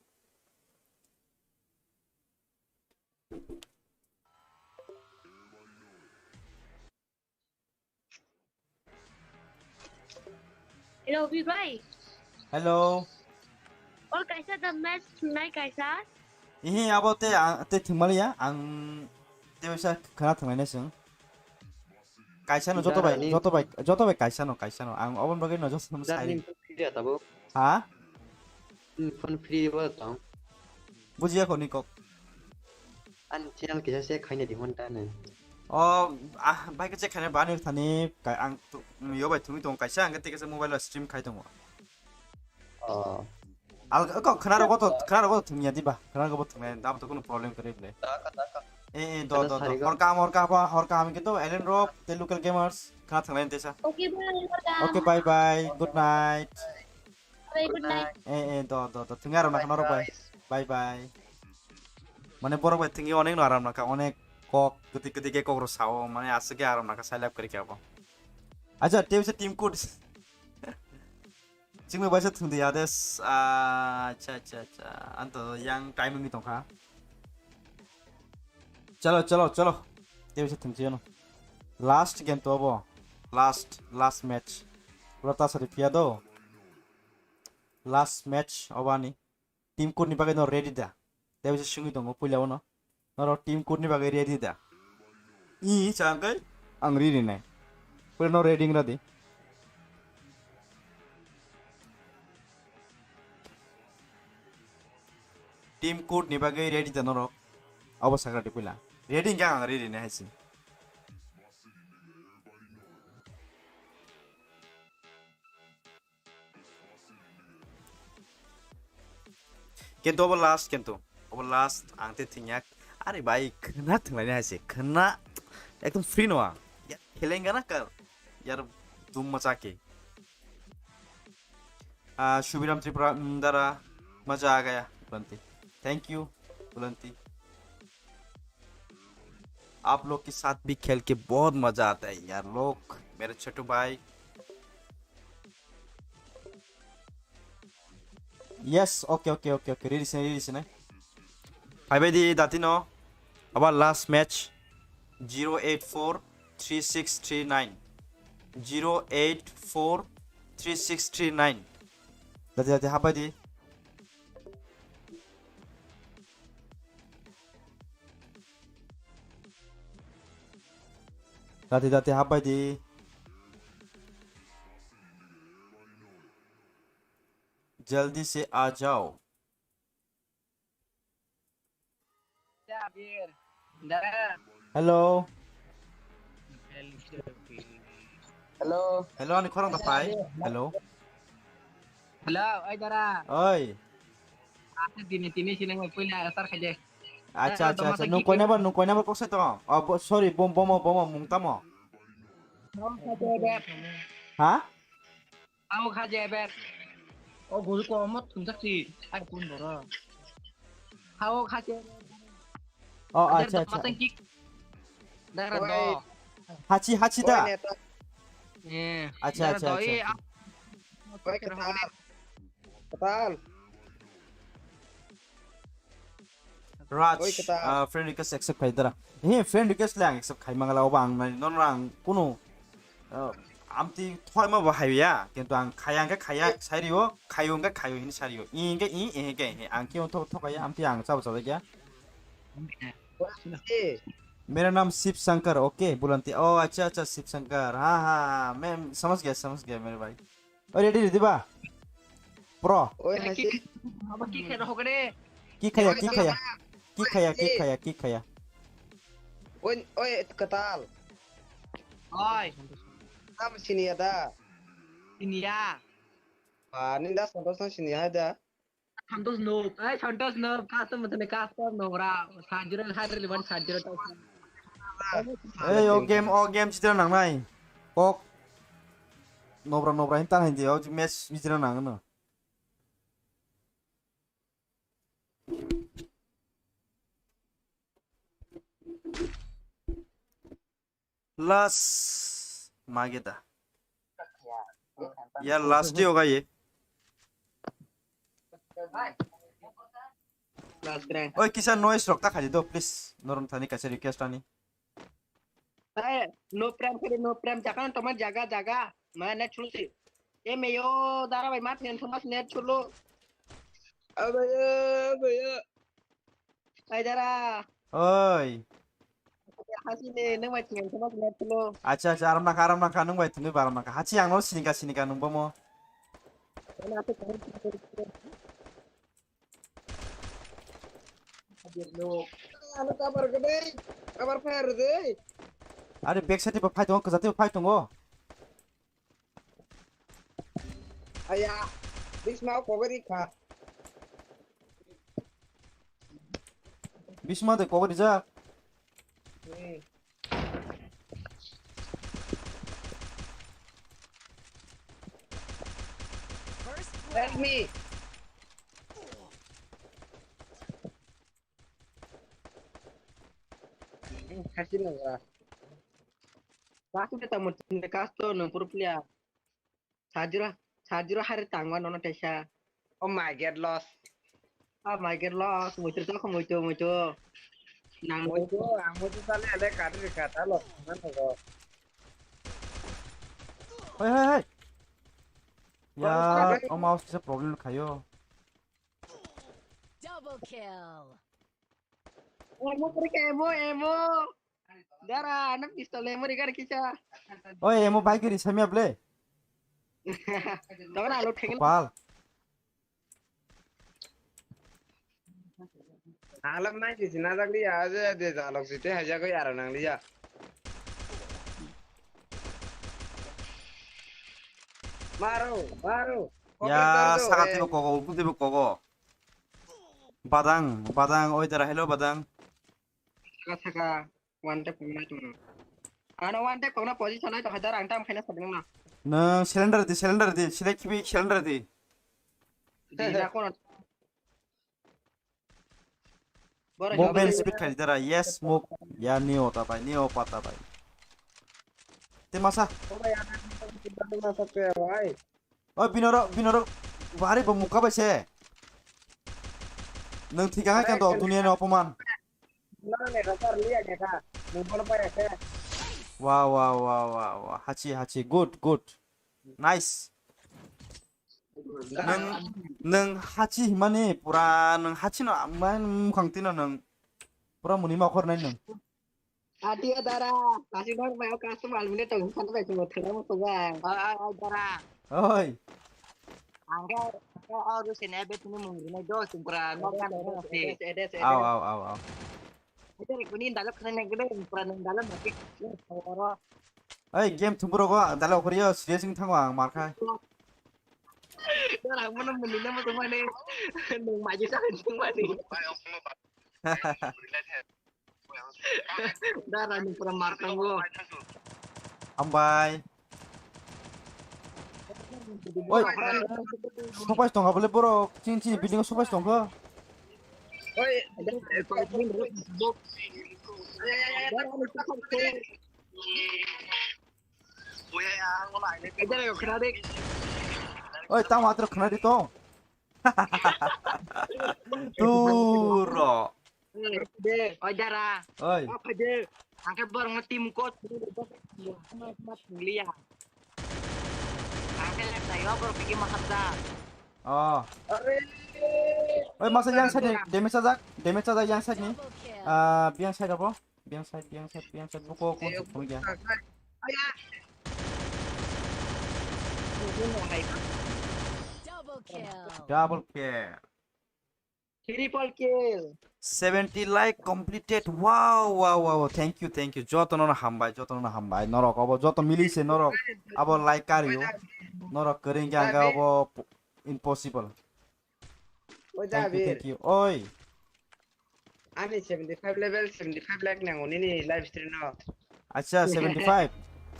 Hello, Bibai. Hello. Or kaisa da match nai kaisa? Ihi abo te, a, te thwngmaliya, ang te bisa khana thwnglai nasung. Kaisa no joto bai, joto bai, joto bai kaisa no, kaisa no. Ang obon bagwi no joto no sai. Ha? Hmm, phone free ba tong. Bujiya ko ni kok. Ani channel kisa se khaina di hon ta ne. O, ah, bai ka check khaina bani thani, ka ang tu, mm, yo bai thumi tong kaisa, ang te kaisa mobile stream khai tongo. Oh. Al, ko khana rogo to, khana rogo to thumya di ba, khana rogo thumya, dam to kono problem kare le. Eh, eh, do, do, do. Hor kam, hor kam, hor kam ke to, Alien Rob, te local gamers, khana thumya te sa. Okay, bye, bye. Okay, bye, bye. Good night. Bye, good night. Eh, eh, do, do, do. Thwngwi aram nakha norok bai. Bye, bye. Mane borok bai thwngwi onek no aram nakha, onek kok kwtwi kwtwi khe kok rok sao, mane aswk khe aram nakha, sai lab kwrwi khe abo. Acha, tei bisa team code. Chwngno baisa thwngdi ades. Ah, acha, acha, acha. Anto yang time wngwi tongkha. Chalo, chalo, chalo. Tei bisa thwngsi ano. Last game to abo. Last, last match. Pura tasari phiya do. Last match obo ani. Team code ni bagwi no ready da? Tei bisa swngwi tongo puila uno. Norok team code ni bagwi ready da? I changkai ang ready nai. Puila no ready wngna di. Team code ni bagwi ready da norok? Obo sakra di puila. Ready wngkha ang ready nai hai se. Kintu obo last, kintu obo last ang te thwngya. Are bai khwna thwnglaini hai se, khwna ekdom free no ang. Ya, khelengana kar. Yar dum macha ke. Ah, Shubhiram Tripura, mm, dara maja aa gaya, Bulanti. Thank you, Bulanti. आप लोग के साथ भी खेल के बहुत मजा आता है यार लोग, मेरे छोटू भाई। Yes, okay, okay, okay, okay. Ready sene, ready sene. Phaibai di dati no. Aba last match. Zero eight four three six three nine. Zero eight four three six three nine. Dati, dati, habai di. Dati, dati, habai di. जल्दी से आ जाओ। Hello. Hello. Hello, ani khorang ta phai. Hello. Hello, oi dara. Oi. Ate tini tini sini ngai puila asar khaje. Acha, acha, acha. Nung koi number, nung koi number kok sai tong? Oh, bo-, sorry, bom, bomo, bomo, mung tamo? Ha? Amo kha je ber. O gori ko mo thumjak si. Ai kun boro. Hao kha je. Oh, acha, acha. Matang kik. Dara do. Hachi, hachi da. Eh. Acha, acha, acha. Oi, katal. Katal. Raj, Oi, kata. Ah, friend request accept khai dara. He, friend request le ang accept khai mangala oba ang nai non rang kunu, ah, amti thoi ma bo hai ya, kintu ang khaya ang khe khaya sai rio, khayo ang khe khayo hin sai rio. I ang khe i, e ang khe e. Ang khe thok thok ya, amti ang chaba chaba ya. Bulanti. मेरा नाम शिव शंकर, ओके, बुलंती। ओ, अच्छा, अच्छा, शिव शंकर। हाँ, हाँ, हाँ, मैं समझ गया, समझ गया, मेरे भाई। Oi, ready, ready ba? Pro. Oi, Oi, hasi. Ki, aba ki khe rok re? Ki khaya, ki khaya? Ki khaya, ki khaya, ki khaya? Oi, oi, katal. Oi. Tam sini ada. Sini ya. Ah, ninda santos na sini ada. Santos no, ai Santos no, custom mutane custom no ra, Sanjiro hari liban Sanjiro ta. Ei, o game, o game chitra nangnai. Kok. Nobra, nobra hin tan hindi, o match chitra nangno. Last mage da. Ya last day hoga ye. Last round. Oi, kisa noise rok ta khaidi do, please. Norom thani kaisa request ani. Hey, no prem kare, no prem. Jaga na tomar jaga, jaga. Ma net chulsi. E meyo, dara bai mat ngen thomas net chulo. Abaya, abaya. Ai dara. Oi. Hasi ne, nang bai tinggal sama kena tulo. Acha, acha, aram naka, aram naka, nung bai tungui baram naka. Hachi ang no sinika, sinika nung bomo. Mana aku tahu. Hadir no. Ano kabar gede, kabar fair deh. Are back side ba fight tongo, kajate ba fight tongo. Aya, Bhisma o kogori kha. Bhisma de kogori ja. Hmm. Help me. Hmm, kasih nang lah. Kasih kita mau cinta kasih nang purplia. Sajura, sajura hari tangwa nono tesa. Oh my god, loss. Oh my god, loss. Muitu to, muitu, muitu. Nang muitu, ang muitu sale ale kari kata loss. Mana ko? Hei, hei, hei. Ya, oh, mouse kisa problem khayo. Double kill. Emo, emo, emo. Dara, ano pistol emo ri kar kisa. Oi, emo bike ri samya ble. Tawra alo thengel. Pal. Alam nai si sina jak liya, aja de jalok site haja ko yara nang liya. Maro, maro. Ya, saka tibo kogo, ulku tibo kogo. Badang, badang, oi dara, hello badang. Saka, saka, one tap kongna tong. Ano one tap kongna position ai to hadar ang tam khaina sadang na. Nang cylinder di, cylinder di, select bi cylinder di. Di na kono. Movement speed khai dara, yes, move. Ya, neo ta bai, neo pata bai. Te masa. Oi, binoro, binoro, bari bo muka bai se. Nang thika hai kan to, dunia ni opoman. Wow, wow, wow, wow, wow. Hachi, hachi, good, good. Nice. Nang, nang hachi himani pura nang hachi no, man mukhang tino nang pura muni ma khor nai nang. Atia dara, kasi nang mai kasi mal mune to kan bai mo thela mo to ba. Ai, ai, ai, dara. Oi. Angga, angga aru sene be tini mung rina do simpra no kan no se. Au, au, au, au. Ate kuni dalok khana nang gede simpra nang dalok mati. Oro. Oi, game thumbu rogo, dalo koriyo, serious wng thango ang, mar khai. Dara, mano muni na muchung mani. Nung maji sa muchung mani. Dara, nung pura mar thango. Hambai. Oi, sopai tongkha bole borok, chini chini building o sopai tongkha. Oi, Oi, tamo atro khna di tong. Turo. Oi, dara. Oi. Angke borok no team coach. Liya. Angke left side o borok pigi mahap da. Oh. Oi, masa yang side ni damage ajak, damage ajak yang side ni. Ah, yang side apa? Biang side, biang side, biang side, buko, kon side, kon ya. Double kill. Double kill. Triple kill. Seventy like completed. Wow, wow, wow, wow. Thank you, thank you. Joto no hambai, joto no hambai. Norok obo joto mili se norok. Abo like kariyo. Norok kering yang obo impossible. Thank you, thank you. Oi. Ani seventy five level, seventy five like nango nini live stream no. Acha, seventy five.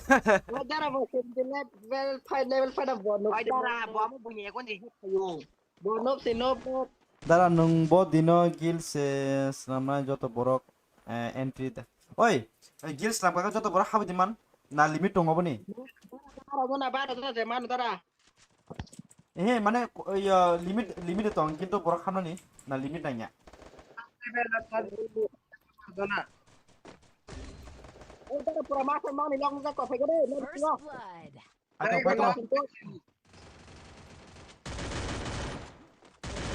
Oi, dara bo seventy level, five level, five bo no. Oi, dara bo amo bunya kon di hit kayo. Bo no se no bo. Dara nung bo dino guild se swnamnai joto borok, eh, entry da. Oi, eh, guild swnam kaka joto borok habidi man. Na limit tongo boni. Dara bo na baro da je man dara. Ehe, mane, ko-, iya, limit, limit tong, kintu borok hamnani, na limit nangya. First blood. Ato, ato.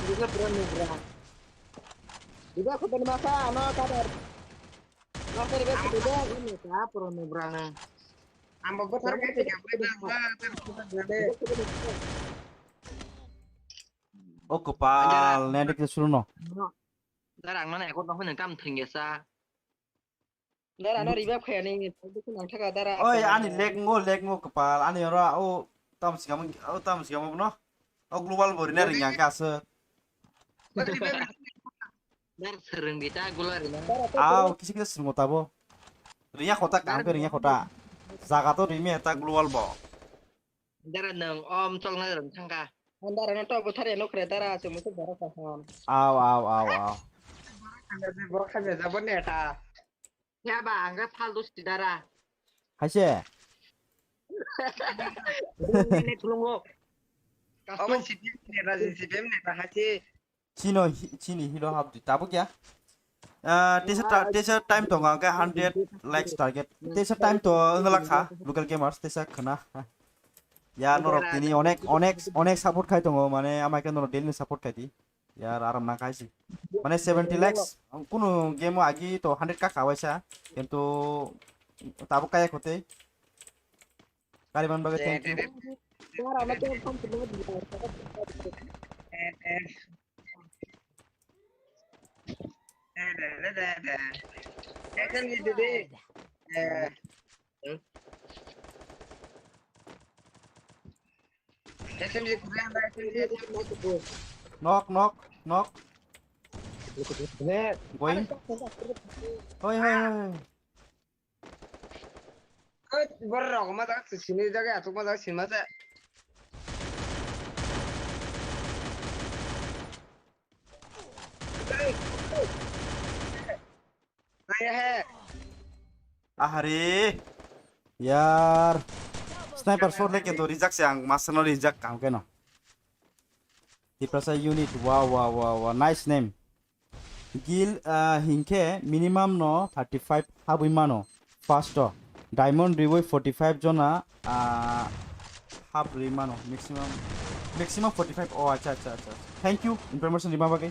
Dida pura nugra. Dida khutbani masa, ano kadar. Masa dida khutbani, ini ka pura nugra na. Ambo bothar khe khe khe khe khe khe. O kwpal, ne dik suru no. Dara ang nana ekot no hwnwi kam thwngya sa. Dara no revive khaya ni, dukhu nang thaka dara. Oi, ani leg ngo, leg ngo kwpal, ani oro o tam sikamo, o tam sikamo no. O global bo rina ring yang ka aswk. Dar sereng di ta gula rina. Aw, kisi kisi sereng tabo. Riya khota kam ke riya khota. Jaga to rimi ta global bo. Dara nang om chol na rang thangka. Dara no to buthar ya no kre dara se musu dara ka hon. Aw, aw, aw, aw. Borok khamya jabo ne ta. Ya ba ang ga phal dos ti dara. Haise. Ne tulungo. Obo C P M ne ta, C P M ne ta haise. Chino hi-, chini hero hapdi. Tabuk ya. Ah, tesa ta-, tesa time tongo, hwnkhe hundred likes target. Tesa time to wngla kha, local gamers, tesa khna. Ya, norok tini onek, onek, onek support khai tongo, mane, amai khe norok daily support khai di. Yar, aram na khai si. Mane, seventy likes, kunu game o agi to hundred ka khawaisa, kintu tabuk kaya khote. Kariban bagwi thank you. S M G today. Eh. S M G today, S M G. Knock, knock, knock. Going. Hoi, hoi, hoi. Hoi, borok rok ma jaga sini jaga atuk ma jaga sini ma jaga. Ahare. Yar. Sniper shot le kento rijak se ang master no rijak ang keno. Tiprasa unit. Wow, wow, wow, wow. Nice name. Gil, ah, hinkhe minimum no thirty five habwi mano. First o. Diamond riwi forty five jona, ah, hab ri mano. Maximum, maximum forty five. Oh, acha, acha, acha. Thank you. Information rima bagwi.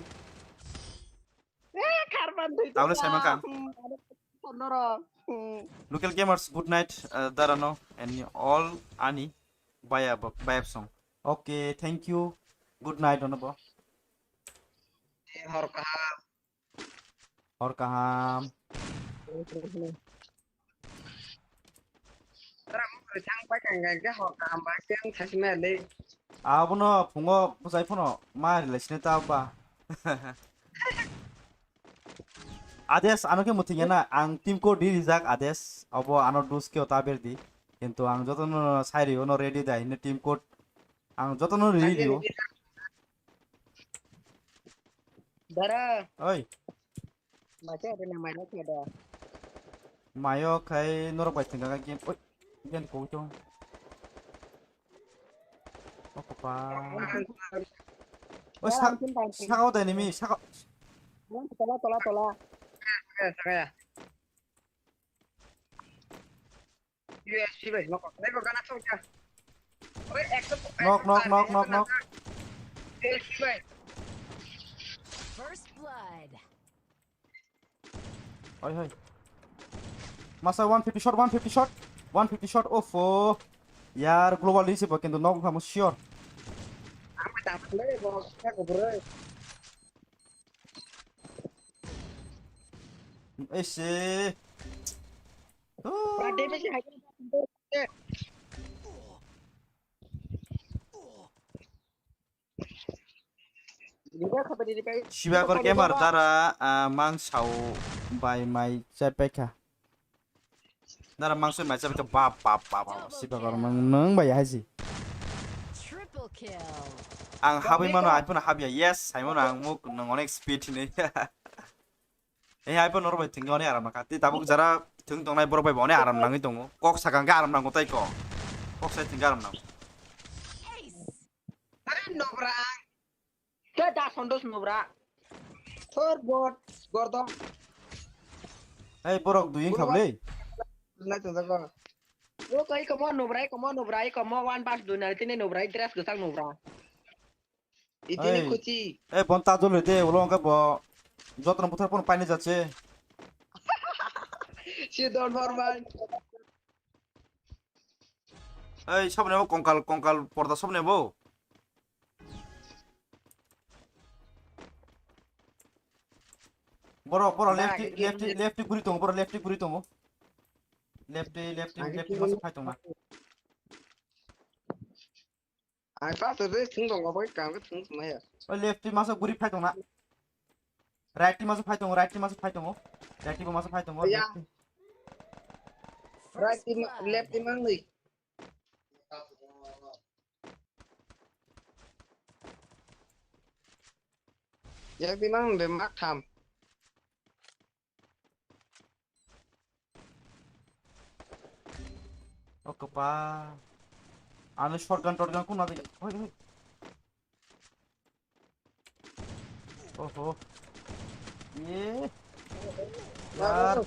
Eh, karban dui Tablet taka. Saima kang. Hmm, ada norok. Hmm. Local gamers, good night, uh, Darano and all ani baya baya song. Okay, thank you. Good night, ono bo. Eh, hor kaham. Hor kaham. Dara Thang pai kang kang khe hor kaham ba khe ang sasimaya le. Abono phungo bwsai phano ma rwlai sini ta ba. Ades, ano khe muthungya na, ang team code ri rijak, Ades. Obo ano dus khe ta berdi. Kintu ang jotono sai rio no ready da hino team code. Ang jotono ri rio. Dara. Oi. Macha de na maila khe da. Mayo khai norok bai thengka game. Oi. Game ko to. Okopa. Oi, sak, sak out enemy, sak out. Tola, tola, tola. Sakaya, sakaya. U S P bai, nok, bai, gana sok ya. Oi, ekso, knock, knock, knock, knock, knock. U S P bai. First blood. Hoi, hoi. Masa one fifty shot, one fifty shot, one fifty shot, ofo. Yar, global isi bo, kintu nok kamo sure. Ang tak le, bo, tak, bro. Ese. Pra, damage hai. Sibakor gamer dara, ah, mangsao bai mai chai paikha. Dara mangso mai chai paikha, bap, bap, bap, bap, Sibakor mang nang bai haji. Triple kill. Ang habwi mano, ai phano habya, yes, hai mano ang muk nang onek speed hinwi. Eh, hai phano norok bai thwngwi onek aram nangkha. Tei tabuk jara thwng tongnai borok bai bo onek aram nangwi tongo. Kok sakang khe aram nango tai kok. Kok sai thwngkhe aram nango. Ace. Are nobra. Te da sondos nobra. Thor bot, gordon. Hey, borok dui wngkha bole. Nai to jago. O kai komo nobra, komo nobra, komo one pass dui nai tini nobra, dress kwchak nobra. Itini khuchi. Hey, bon ta jolo de, ulo hwnkhe bo. Jotono buthar phone paini jache. Si don forman. Ei, saboni bo kongkal, kongkal porda saboni bo. Boro, boro, lefty, lefty, lefty guri tongo, boro, lefty guri tongo. Lefty, lefty, lefty masa phai tongna. Ai, pass de thung dong, obo kang thung thung ya. O lefty masa guri phai tongna. Right team masa phai tongo, right team masa phai tongo. Right team masa phai tongo. Ya. Lefty. Right team, left team ang ni. Left team ang de mak tham. O kwpal. Ano shotgun totgun kuna de. Hoi, hoi. Oho. Ye. Yar.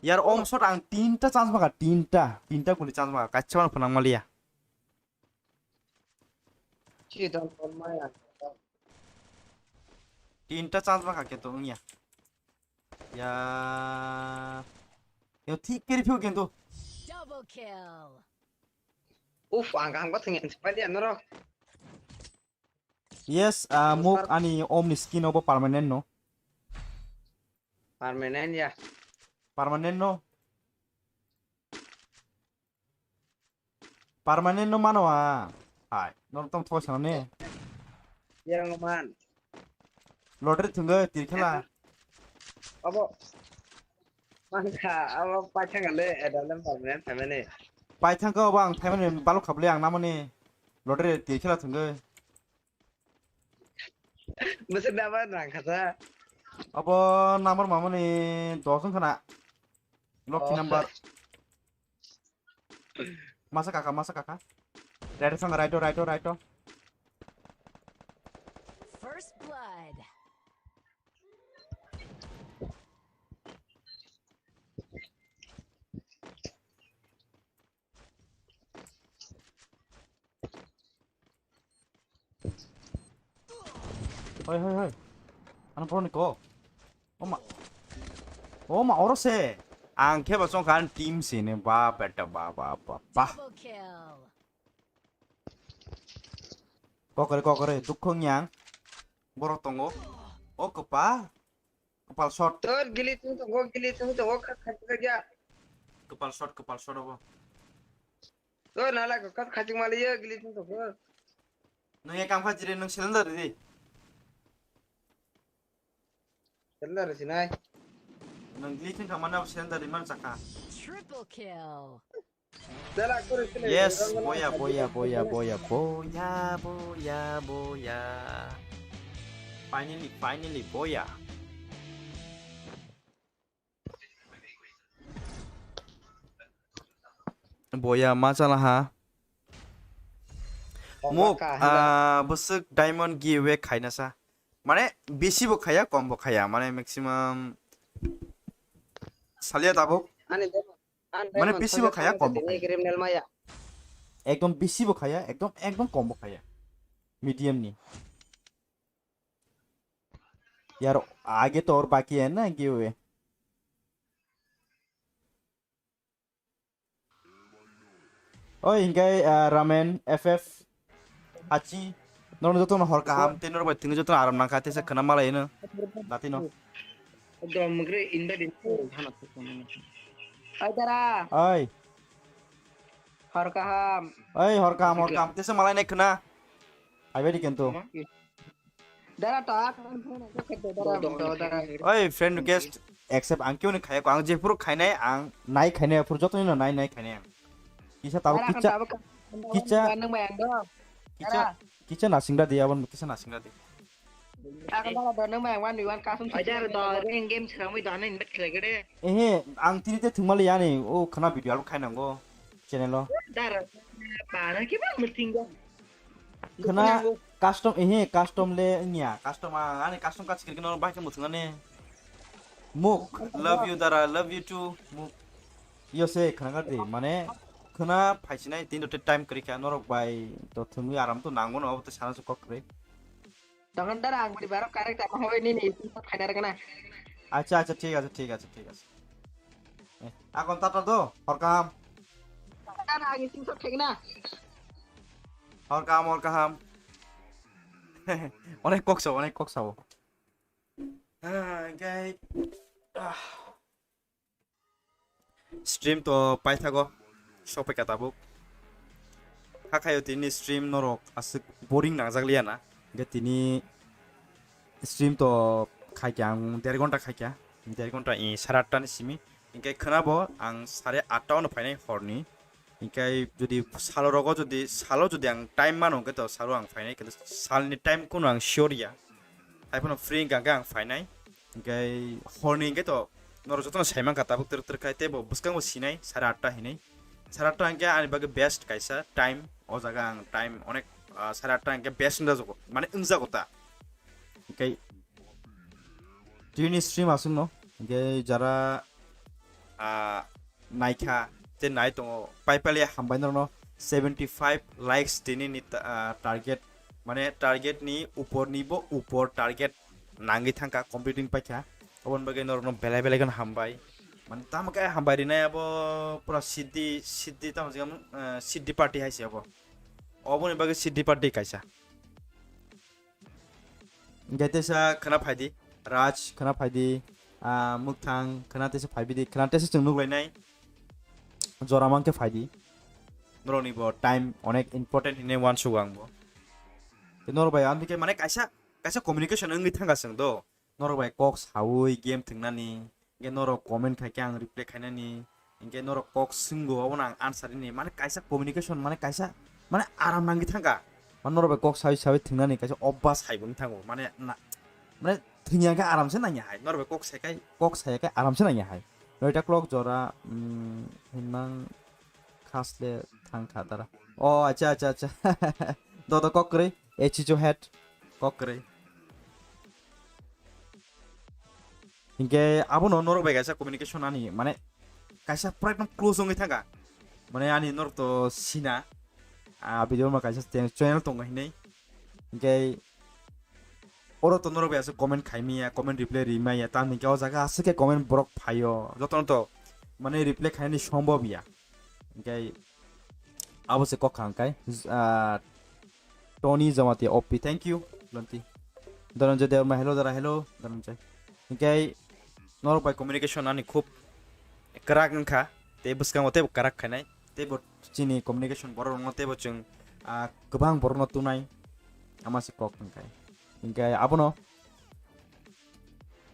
Yar, om shot ang tinta chance maka, tinta. Tinta guli chance maka. Kaisa phano phwnang maliya. Tinta chance maka kintu wngya. Ya. Yo thik kiri phio kintu. Double kill. Uf, ang kaham khe thwngya, thwngya norok. Yes, ah, muk ani om ni skin obo permanent no. Permanent ya. Permanent no. Permanent no mano a. Hai, norok tong thoi sano ne. Yang man. Lottery thwngwi tir khela. Abo. Mangkha, abo paithang le, adalem permanent phaimani. Paithang khe abo ang phaimani balok khablai ang namani. Lottery tir khela thwngwi. Bwswk number nang kha sa? Abo number mamani dos wng khana. Lucky number. Masa kaka, masa kaka. Right song, right, right, right. First blood. Hoi, hoi, hoi. Ano borok ni kok. Oma. Oma, oro se. Ang khe ba chong kha team sini ba beta ba, ba, ba, ba. Double kill. Kokore, kokore, dukho nyang. Borok tongo. O kwpal. Kwpal shot. Tor gili tung tongo, gili tung tongo, kha, kha, kha, kha. Kwpal shot, kwpal shot obo. O nala ko kat khajik mali yo gili tong ko. Nung ye kam kha jire nung cylinder di. Cylinder sinai. Nung gili tong kha mana cylinder di man chakha. Triple kill. Dala kore sile. Yes, boya, boya, boya, boya, boya, boya, boya. Finally, finally, boya. Boya, ma chala ha. Muk, ah, bwswk diamond giveaway khaina sa. Mane, bisi bo khaya, kom bo khaya. Mane, maximum salia tabuk. Ani, ani Mane, diamond bisi bo salia khaya, kom bo tini khaya. Criminal maya. Ekdom bisi bo khaya, ekdom, ekdom kom bo khaya. Medium ni. Yar, age to aur baki hai na giveaway. Oi, hinkai, ah, Ramen, F F, Hachi, norok jotono hor kaham, tei norok bai tini jotono aram nangkha, teisa khwna malai no, datino. Dom gre inda din hana. Oi, dara. Oi. Hor kaham. Oi, hor kaham, hor kaham, teisa malai nai khwna. Aibai di kento. Dara to a karon phone ko kete dara to dara. Oi, friend request accept ang kyo ni khaya ko ang je phuru khainai ang nai khainai phuru joto ni no nai nai khainai ang. Kisa tabo Dara kisa kan tabo ka- kisa- nang bai ang do. Kisa Dara. Kisa nasingra di abon kisa nasingra di. Akan dara do nang bai ang one v one kasum. Ajar do ring game sekarang itu aneh bet lagi deh. Ehe, ang tini te thwngmali yani o khana video upload khainango channel o. Dara. Pana ki bang meeting go. Khwna custom, ehe, custom le wngya, custom ang ani custom kachi kirikno bahai khe muthungani. Muk, love you dara, love you too, Muk. Yo se khwna gardi, mane khwna phaisinai tin dote time kwrwi kha norok bai to thwngwi aram to nango no obo to sana se kok kwrwi. Tokon dara ang bari barok karek ta hoi ni ni phaina rwgana. Acha, acha, thik ache, thik ache, thik ache. Eh, akon tata do, hor kaham. Tata agi sing sok thekna. Hor kaham, hor kaham. Onek kok sabo, onek kok sabo. Ah, guys. Ah. Stream to paithago. Sokpaikha tabuk. Hakhayo tini stream norok aswk boring nangjakliya na. Hingke tini stream to khaikha ang der ghonta khaikha. Der ghonta i sare atta ni simi. Hingke khwnabo ang sare atta ono phainai horni. Hingke jodi salo rogo jodi, salo jodi ang time mano hingke to salo ang phainai, kintu salni time kuno ang sure ya. Haiphano free hingka hingke ang phainai. Hingke horni hingke to norok jotono saimankha tabuk twrwk twrwk khai, teibo bwskango sinai sare atta hinwi. Sare atta hingke ani bagwi best kaisa time. O jaga ang time onek, ah, sare atta hingke best wngjago, mane wngjago ta. Hingke tini stream aswkno, hingke jara, ah, naikha, tei nai tongo, paipaliya hambai norokno seventy five likes tini ni ta-, ah, target, mane target ni upor ni bo upor target nangwi thangkha, completing paikha, oboni bagwi norokno belai belai kheno hambai, mane tamo khe hambai rinai abo pura siddhi, siddhi tamo jikha, ah, siddhi party hai se abo, oboni bagwi siddhi party kaisa. Hingke teisa khwna phaidi, Raj khwna phaidi, ah, Mwkthang khwna teisa phaibidi, khwna teisa chwng nuklainai. Jora mankhe phaidi. Norokni bo time onek important hinwi uansugo ang bo. Tei norok bai amtwi khe mane kaisa, kaisa communication wngwi thangkha chwng do. Norok bai kok saui game thwngnani. Hingke norok comment khaikhe ang reply khainani, hingke norok kok swngo, abono ang answer rini, mane kaisa communication, mane kaisa, mane aram nangwi thangkha, mane norok bai kok saui saui thwngnani kaisa obas hai bo wng thango, mane na, mane thwngya khe aram se nangya hai, norok bai kok sai kai, kok saya khe aram se nangya hai, noita clock jora, mm, hinmang khasle thangkha dara, o acha, acha, acha, dodo kok kwrwi, echicho head, kok kwrwi. Hinkhe abono norok bai kaisa communication ani, mane, kaisa pura ekdom close wngwi thangkha. Mane, ani norok to sina, ah, video ma kaisa channel tongo hinwi. Hinkhe oro to norok bai aswk comment khai manya, comment reply ri manya, tamni hinkhe o jaga aswk khe comment borok phaio. Jotono to, mane, reply khainani sombhob ya. Hinkhe abo se kok kha hwnkhe, ah, Tony Jamatia O P, thank you, Lonti. Dhananjay Debbarma, hello, dara, hello, Dhananjay. Hinkhe norok bai communication ani khub kwrak wngkha, tei bwskango teibo kwrak khainai. teibo chini communication borok rokno teibo chwng, ah, kwbang borokno tunai ama se kok hwnkhai. Hinkhe abono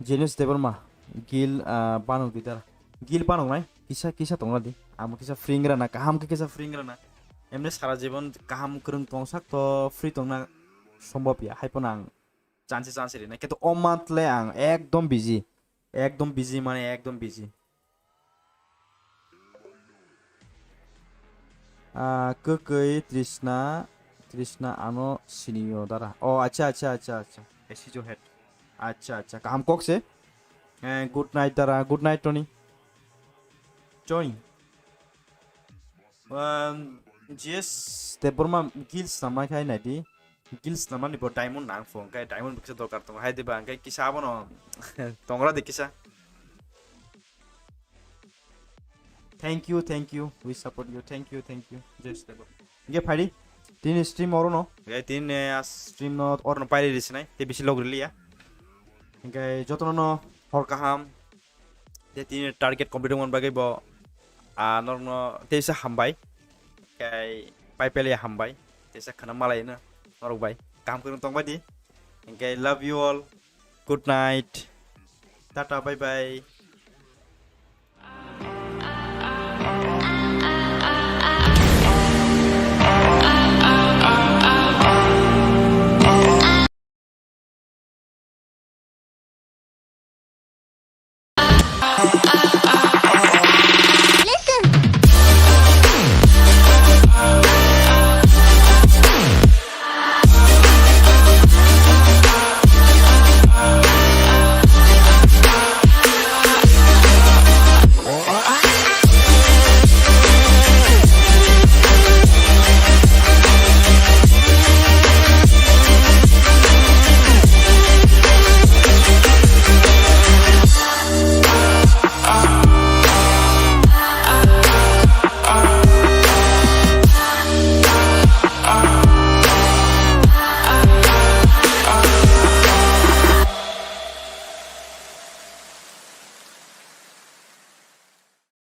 Genius Debbarma, Gil, ah, Banuk Didar. Gil Banuk nai, kisa, kisa tongna di. Amo kisa free wngna na, kaham khe kisa free wngna na. Emne sara jibon kaham kwrwng tong sak to free tongna sombhob ya. Hai phano ang chansi chansi rinai. Khe to o month le ang ekdom busy. Ekdom busy mane ekdom busy. Ah, kwkwi Trishna, Trishna ano sinio dara. Oh, acha, acha, acha, acha. Esi jo head. Acha, acha. Kaham kok se. Eh, good night dara. Good night, Tony. Join. Um, G S Debbarma Gil swnamnai khai nai di. Gil swnamnani bo diamond nang phone, kai diamond bo kisa dorkar tongo. Hai diba, kai kisa abono tongra de kisa. Thank you, thank you. We support you. Thank you, thank you. Just Debbarma. Ge phai di. Tini stream oro no. Ge tini, eh, as stream no oro no pairi risinai. Te bisi log riliya. Hinkhe jotono no hor kaham. Te tini target complete wngmani bagwi bo, ah, norokno teisa hambai. Hinkhe pai pele hambai. Teisa khana malai no norok bai. Kaham kwrwng tongbai di. Hinkhe love you all. Good night. Tata, bye bye.